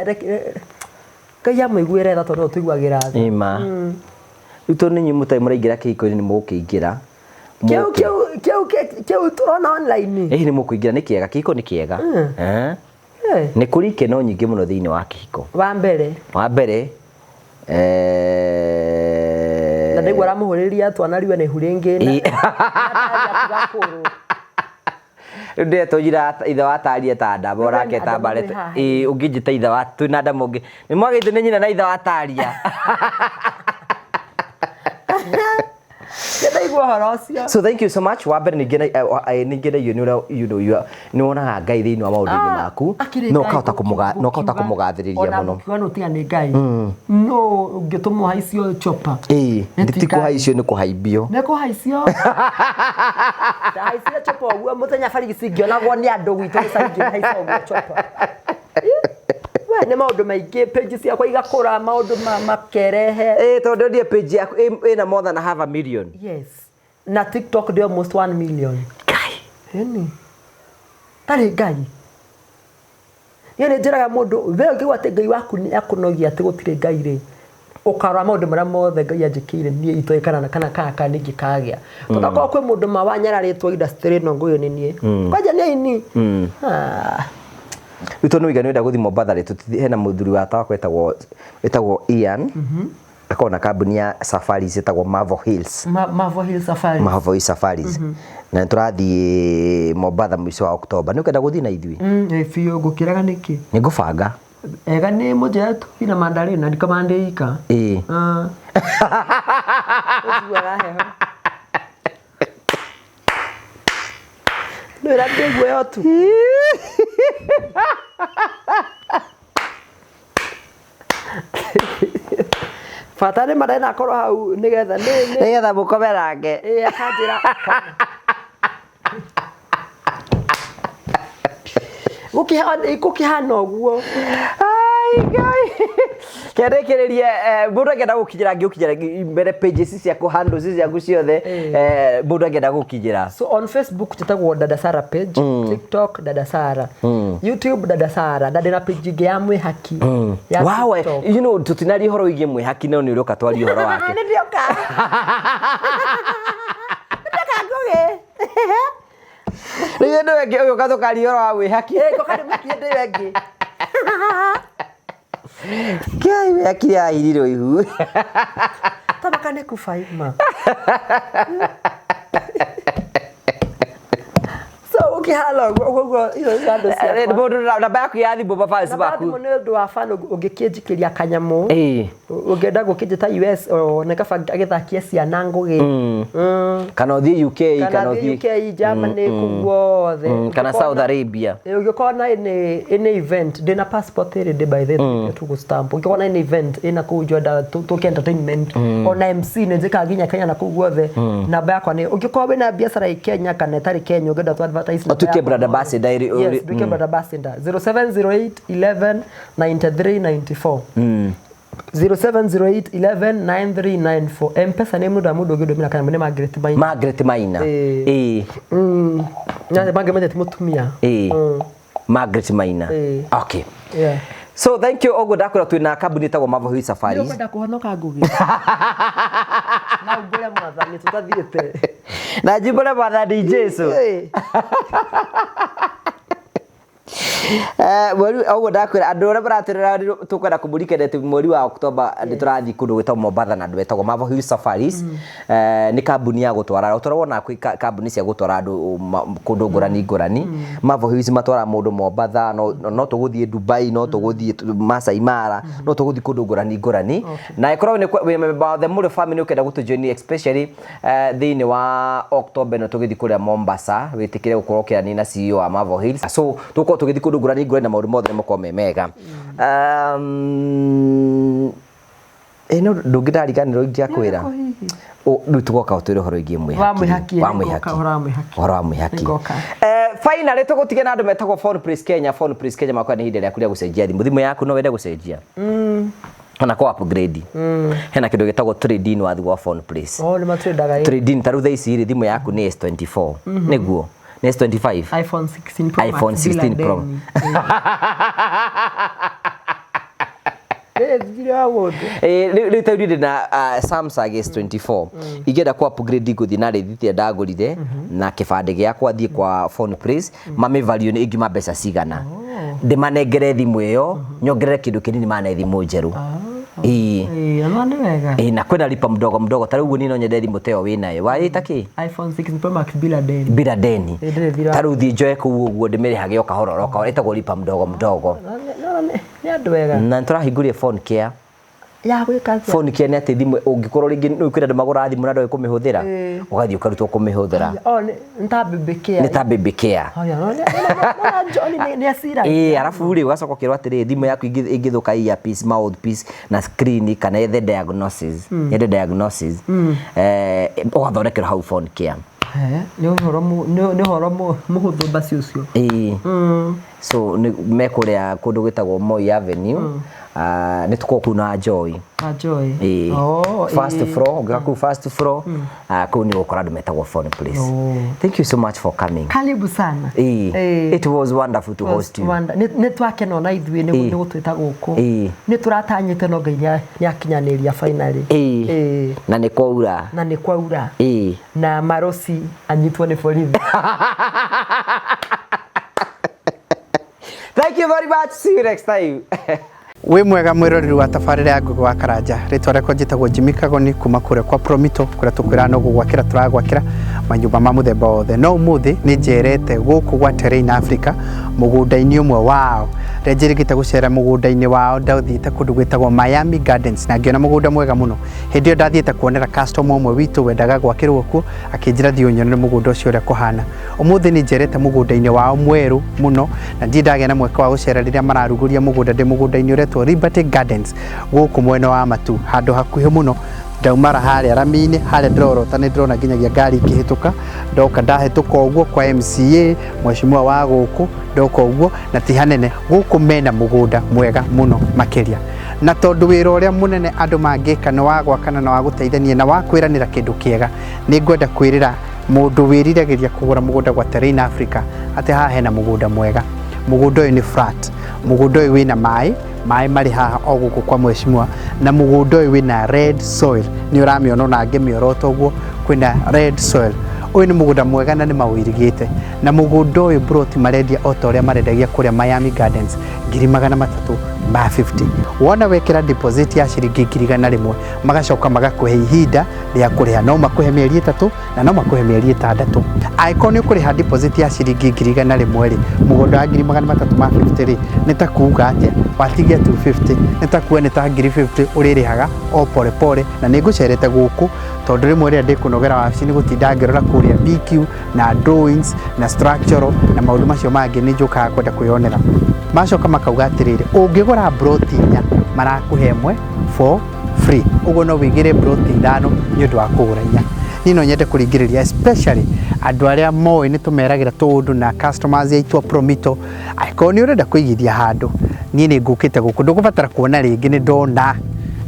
Ngai amũiguĩre tha tondũ nĩwe ũtũiguagĩra tha. Ĩma. Rĩu tondũ nĩ inyuĩ mũtarĩ mũraingĩra kĩhiko-inĩ nĩ mũgũkĩingĩra. Kĩu Mũke. kĩu kĩu kĩu tũrona online. Ĩĩ nĩ mũkũingĩra nĩ kĩega kĩhiko nĩ kĩega. Eh. Eh. Nĩ kũrĩ ikeno nyingĩ mũno thĩinĩ wa kĩhiko. Wa mbere Wa mbere na ndaigua aramũhũrĩria twanariwe na ihu rĩngĩ na Ĩĩ. Rĩu ndĩretwo ithe wa taria ta ndamba Rĩu ũrake hena ta Adamu mbarete. wĩ haha. Ĩĩ ũngĩnjĩta ithe wa twĩna Adamu ũngĩ. Nĩ mwagĩte nĩ nyina na ithe wa taria. Ndaigua ũhoro ũcio. So thank you so much. Wa mbere nĩngenagio nĩ ũrĩa you know you are nĩ wonaga Ngai thĩinĩ wa maũndũ-inĩ maku Akĩrĩ na Ngai ũkahota kũmũga na ũkahota kũmũgathĩrĩria Ona mũno. ũkiuga no tiga nĩ Ngai no ũngĩtũmwo haicio chopa Ĩĩ Nĩ ti ti kũhaicio nĩ kũhaimbio. Nĩ kũhaicio ndahaicire chopa ũguo mũthenya barigisi ngĩonagwo nĩ andũ gwitũ gĩcagi ngĩhaica ũguo chopa. We nĩ maũndũ maingĩ page ciakwa igakũra maũndũ makerehe. Ĩĩ tondũ ndiĩ page yaku ĩna more than half a million. Yes. Na TikTok ndĩ almost 1 million. Ngai. Ĩni. Tarĩ Ngai. Niĩ nĩ njĩraga mũndũ we ũngĩigua atĩ Ngai waku nĩ akũnogia atĩ gũtirĩ Ngai rĩ ũkarora maũndũ marĩa mothe Ngai anjĩkĩire niĩ itoĩ kana kana kana kana nĩngĩkagĩa. Tondũ akorwo kwĩ mũndũ ma wanyararĩtwo industry ĩno ngũyũ nĩ niĩ. Kwanja nĩ aini. Ah. Rĩu tondũ nĩwaiga nĩũrenda gũthiĩ Mombatha rĩ hena mũthuri wa wakwa wĩtagwo Ian akoragwo na kambuni ya safaris ĩtagwo Marvel Hills. Marvel Hills Safaris. Marvel Hills Safaris. Na nĩ tũrathiĩ Mombatha mũico wa October. Nĩ ũkwenda gũthiĩ na ithuĩ? Ĩ biũ ngũkĩrega nĩkĩ? Nĩ ngũbanga. Ega nĩ mũnjĩre tũthiĩ na mandarĩna ndikamandĩika. Ĩĩ. Ũiguaga heho. Nĩ wĩra ndĩguoya ũtukũ. Bata nĩ mandarĩna akorwo hau nĩgetha nĩ Nĩgetha mũkome nake. ĩĩ akanjĩra gũkĩhana ũguo. Ai Ngai. Kĩrĩkĩrĩrie mũndũ angĩenda gũkinyĩra angĩgũkinyĩra mbere pages ciaku handles ciaku ciothe mũndũ angĩenda gũkinyĩra. So on Facebook njĩtagwo Dada Sara page, TikTok Dada Sara, YouTube Dada Sara, na ndĩna page ĩngĩ ya mwĩhaki ya Wow, TikTok. you know tũtinaria ũhoro wĩgiĩ mwĩhaki no nĩ ũrĩũka twarie ũhoro wake. Nĩ ndĩoka. Nĩ ndĩoka Ngũgĩ. Rĩu hĩndĩ ĩyo ĩngĩ ũgĩũka tũkaria ũhoro wa mwĩhaki. Ĩĩ ngoka ndĩmũkie hĩndĩ ĩyo ĩngĩ. Ngai mwĩhaki nĩahirirwo ihu. Tama Gaka nĩ kubaima. So ũkĩhana ũguo ũguo ũguo icio nĩ andũ ciakwa. Mũndũ namba yaku ya thimũ mafans Namba ya maku. thimũ nĩ ũndũ wa fan ũngĩkĩnjikĩria kanyamũ. Ĩĩ. Ũngĩenda gũkĩnjĩta US o nĩ kaba agĩthakie ciana ngũgĩ. Kana ũthiĩ UK Kana kana thiĩ ũthiĩ UK, Germany, kũu guothe. Kana Saudi Arabia. Ĩĩ, ũngĩkorwo na any event ndĩna passport ĩrĩ ndĩ by the way tũgũ stamp ũngĩkorwo na any event ĩna kũu njwenda tũke entertainment ona MC nĩ njĩkaga nginya Kenya na kũu guothe. Namba yakwa nĩ ũngĩkorwo wĩna biacara ĩ Kenya kana ĩtarĩ Kenya ũngĩenda tũ advertise namba Ũtuĩke yakwa brand no- ambassador Yes, nduĩke brand ambassador. 0708 11 93 94. 0708 11 9394. M-Pesa nĩ mũndũ wa mũndũ ũngĩndũmĩra kana nĩ Margaret Maina. Margaret Maina. Ĩĩ. Ĩĩ. Na Margaret Maina ti mũtumia. Ĩĩ. Margaret Maina. Ĩĩ. Okay. Yeah. So thank you ũguo ndakwĩra twĩna kambuni ĩtagwo Marvel Hill Safaris. Nĩũkwenda kũhonoka Ngugi? Na umbũre Mwathani tũtathiĩte. Na njimbũre Mwathani Jesu. Ĩĩ. Mweri ũguo ndakwĩra andũ arĩa maratwĩrora tũkwenda kũmũrikania atĩ mweri wa Oktoba nĩ tũrathiĩ kũndũ gwĩtagwo Mombatha na andũ metagwo Marvel Hill Safaris. Nĩ kambuni ya gũtwara ũtwara wona kwĩ kambuni cia gũtwara andũ kũndũ ngũrani ngũrani. Marvel Hills matwaraga mũndũ Mombatha, no tũgũthiĩ Dubai, no tũgũthiĩ Masai Mara, no tũgũthiĩ kũndũ ngũrani ngũrani. Na ĩkorwo nĩ wĩ member wa the Mũrĩ family ũkenda gũtũjoin especially thĩinĩ wa Oktoba ĩno tũgĩthiĩ kũrĩa Mombasa, wĩtĩkĩre gũkorwo ũkĩaranĩria na CEO wa Marvel Hills. So tũgũkorwo tũgĩthiĩ kũndũ ngũrani ngũrani na maũndũ mothe nĩ makorwo me mega. Ĩno ndũngĩndariganĩrwo ingĩakwĩra. Rĩu tũgoka ũtwĩre ũhoro wĩgiĩ mwĩhaki. Wa mwĩhaki, Wa nĩngoka mwĩhaki. ũhoro wa mwĩhaki. Ũhoro wa mwĩhaki. Nĩngoka. Finally tũgũtige na andũ metagwo Phone Place Kenya. Phone Place Kenya makwĩra nĩ ihinda rĩaku rĩa gũcenjia thimũ. Thimũ yaku no wende gũcenjia. Kana kũ upgrade. Hena kĩndũ gĩtagwo trade in wathiĩ gwa Phone Place. Oh, nĩ matrendaga ĩ. Trade in ta rĩu thaa ici rĩ thimũ yaku nĩ S24. Nĩguo. Nĩ S25. iPhone 16 Pro Max iPhone bila 16 Pro. deni. Ĩ, thirĩ wa mũndũ. Rĩu ta rĩu ndĩ na Samsung S24. Ingĩenda kũ upgrade ngũthiĩ na rĩthiti ĩrĩa ndagũrire na kĩbandĩ gĩakwa thiĩ kwa Phone Place mame value nĩ ingiuma mbeca cigana. Ndĩmanengere thimũ ĩyo nyongerere kĩndũ kĩnini mane thimũ njerũ. Ĩĩ. Ĩ, ona nĩ wega. Ĩĩ, na kwĩna lipa mdogo mdogo ta rĩu ũguo niĩ no nyende thimũ ta ĩyo wĩnayo. Waĩta kĩ? iPhone 16 Pro Max bila deni. Bila deni. Ĩ, ndĩrĩ thira. Ta rĩu thiĩ njoe kũu ũguo ndĩmĩrĩhage o kahora oro kahora ĩtagwo lipa mdogo mdogo. No, nĩ andũ ega. Na nĩtũrahingũrire Phone Care. Ya gwĩka atĩa? Phone Care nĩ atĩ thimũ ũngĩkorwo rĩngĩ nĩ kwĩna andũ magũraga thimũ na ndoĩ kũmĩhũthĩra ũgathiĩ ũkarutwo kũmĩhũthĩra. Oh, nĩ ta baby care. Nĩ ta baby care. Oh, ya, no, no, John nĩ aciragia. Ĩĩ, arabu rĩ ũgacoka ũkerwo atĩrĩrĩ thimũ yaku ĩngĩthũka earpiece, mouthpiece na screen kana yethe diagnosis, yende diagnosis, ũgathondekerwo hau Phone Care. Nĩ ũhoro nĩ ũhoro mũhũthũ basi ũcio. Ĩĩ. So nĩ me kũrĩa kũndũ gwĩtagwo Moi Avenue. Nĩ tũkoragwo kũu na Joy. Na Joy. Ĩĩ. Oh, First ĩĩ. floor, ũngĩũka kũu first floor, kũu nĩ ũgũkora andũ metagwo Phone Place. Thank you so much for coming. Karibu sana. Ĩĩ. Ĩĩ. It was wonderful to host you. Nĩ twakena ona ithuĩ nĩ gũtwĩta gũkũ. Ĩĩ. Nĩ tũratanyĩte no Ngai nĩ akinyanĩria finally. Ĩĩ. Ĩĩ. Na nĩ kwaura. Na nĩ kwaura. Ĩĩ. Na Marosi anyitwo nĩ borithi. Thank you very much. See you next time. Wĩ mwega mwĩroreri wa tabarĩra ya Ngugi wa Karanja. Rĩtwa rĩakwa njĩtagwo Jimmy Kagoni kuma kũrĩa kwa Promito kũrĩa tũkwĩraga no gũgwakĩra tũragwakĩra manyũmba ma mũthemba wothe. No ũmũthĩ nĩ njerete gũkũ gwa Terrain Africa mũgũnda-inĩ ũmwe wao. Rĩrĩa njĩrĩgĩte gũcera mũgũnda-inĩ wao ndathiĩte kũndũ gwĩtagwo Miami Gardens na ngĩona mũgũnda mwega mũno. Hĩndĩ ĩyo ndathiĩte kuonera customer ũmwe witũ wendaga gwakĩrwo kuo akĩnjĩra thiĩ ũnyonere mũgũnda ũcio ũrĩa kũhana. Ũmũthĩ nĩ njerete mũgũnda-inĩ wao mwerũ mũno na ndirĩ ndagĩa na mweke wa gũcera rĩrĩa mararugũria mũgũnda ndĩ mũgũnda-inĩ ũretwo Liberty Gardens gũkũ mwena wa Matu handũ hakuhĩ mũno. Ndaumara harĩa rami-inĩ harĩa ndĩrorota nĩ ndĩrona nginyagia ngari ikĩhĩtũka. Ndoka ndahĩtũka ũguo kwa MCA mheshimiwa wa gũkũ ndoka ũguo na ti hanene. Gũkũ mena mũgũnda mwega mũno makĩria. Na tondũ wĩra ũrĩa mũnene andũ mangĩka nĩ wa gwakana na wa gũteithania na wa kwĩranĩra kĩndũ kĩega, nĩ ngwenda kwĩrĩra mũndũ wĩriragĩria kũgũra mũgũnda gwa Terrain Africa atĩ haha hena mũgũnda mwega. Mũgũnda ũyũ nĩ flat, mũgũnda ũyũ wĩna maĩ, maĩ marĩ haha o gũkũ kwa mheshimiwa, na mũgũnda ũyũ wĩna red soil. Nĩ ũramĩona ona ngĩmĩorota ũguo kwĩna red soil. Ũyũ nĩ mũgũnda mwega na nĩ maũirigĩte, na mũgũnda ũyũ broti marendia o ta ũrĩa marendagia kũrĩa Miami Gardens, 350,000. Wona wekĩra deposit ya ciringi 100,000, magacoka magakũhe ihinda rĩa kũrĩha, no makũhe mĩeri 3 na no makũhe mĩeri 6. Angĩkorwo nĩ ũkũrĩha deposit ya ciringi 100,000 rĩ, mũgũnda wa 350,000 rĩ, nĩ ta kuga atĩa? Watigia 250, nĩ ta kuga nĩ ta 50,000 ũrĩrĩhaga o pole pole. Na nĩ ngũcerete gũkũ tondũ rĩmwe rĩrĩa ndĩkũnogera wabici nĩ gũtinda ngĩrora kũrĩa BQ na drawings na structural na maũndũ macio mangĩ, nĩ njũkaga kwenda kwĩyonera. Macoka makauga atĩrĩrĩ, ũngĩgũra broti 4 marakũhe ĩmwe for free, ũguo no wĩigĩre broti 5 nĩ ũndũ wa kũgũra 4. Niĩ no nyende kũringĩrĩria especially andũ arĩa moĩ nĩ tũmeragĩra tũũndũ na customers aitũ a Promito, angĩkorwo nĩ ũrenda kũigithia handũ, niĩ nĩ ngũkĩte gũkũ, ndũgũbatara kuona rĩngĩ, nĩ ndona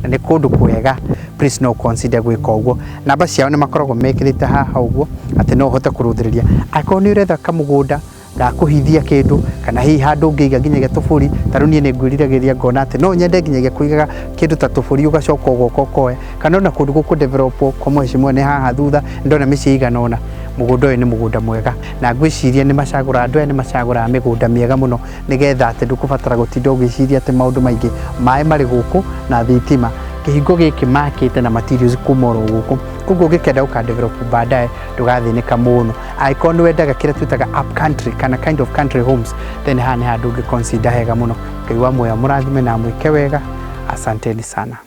na nĩ kũndũ kwega, please no consider gwĩka ũguo. Namba ciao nĩ makoragwo mekĩrĩte haha ũguo atĩ no ũhote kũrũthĩrĩria angĩkorwo nĩ ũretha kamũgũnda ga kũhithia kĩndũ, kana hihi handũ ũngĩiga nginyagia tũbũri. Ta rĩu niĩ nĩ ngwĩriragĩria ngona atĩ no nyende nginyagia kũigaga kĩndũ ta tũbũri, ũgacoka ũgoka ũkoya, kana ona kũndũ gũkũ develop kwa mheshimiwa nĩ haha thutha ndona mĩciĩ igana ũna. Mũgũnda ũyũ nĩ mũgũnda mwega na ngwĩciria nĩ macagũra, andũ aya nĩ macagũraga mĩgũnda mĩega mũno, nĩgetha atĩ ndũkũbatara gũtinda ũgĩciria atĩ maũndũ maingĩ. Maĩ marĩ gũkũ na thitima, kĩhingo gĩkĩ makĩte na materials kuma oro gũkũ, koguo ũngĩkenda gũka develop baadaye ndũgathĩnĩka mũno. Angĩkorwo nĩ wendaga kĩrĩa twĩtaga up country kana kind of country homes, then haha nĩ handũ ũngĩ consider hega mũno. Ngai wa muoyo amũrathime na amwĩke wega. Asanteni sana.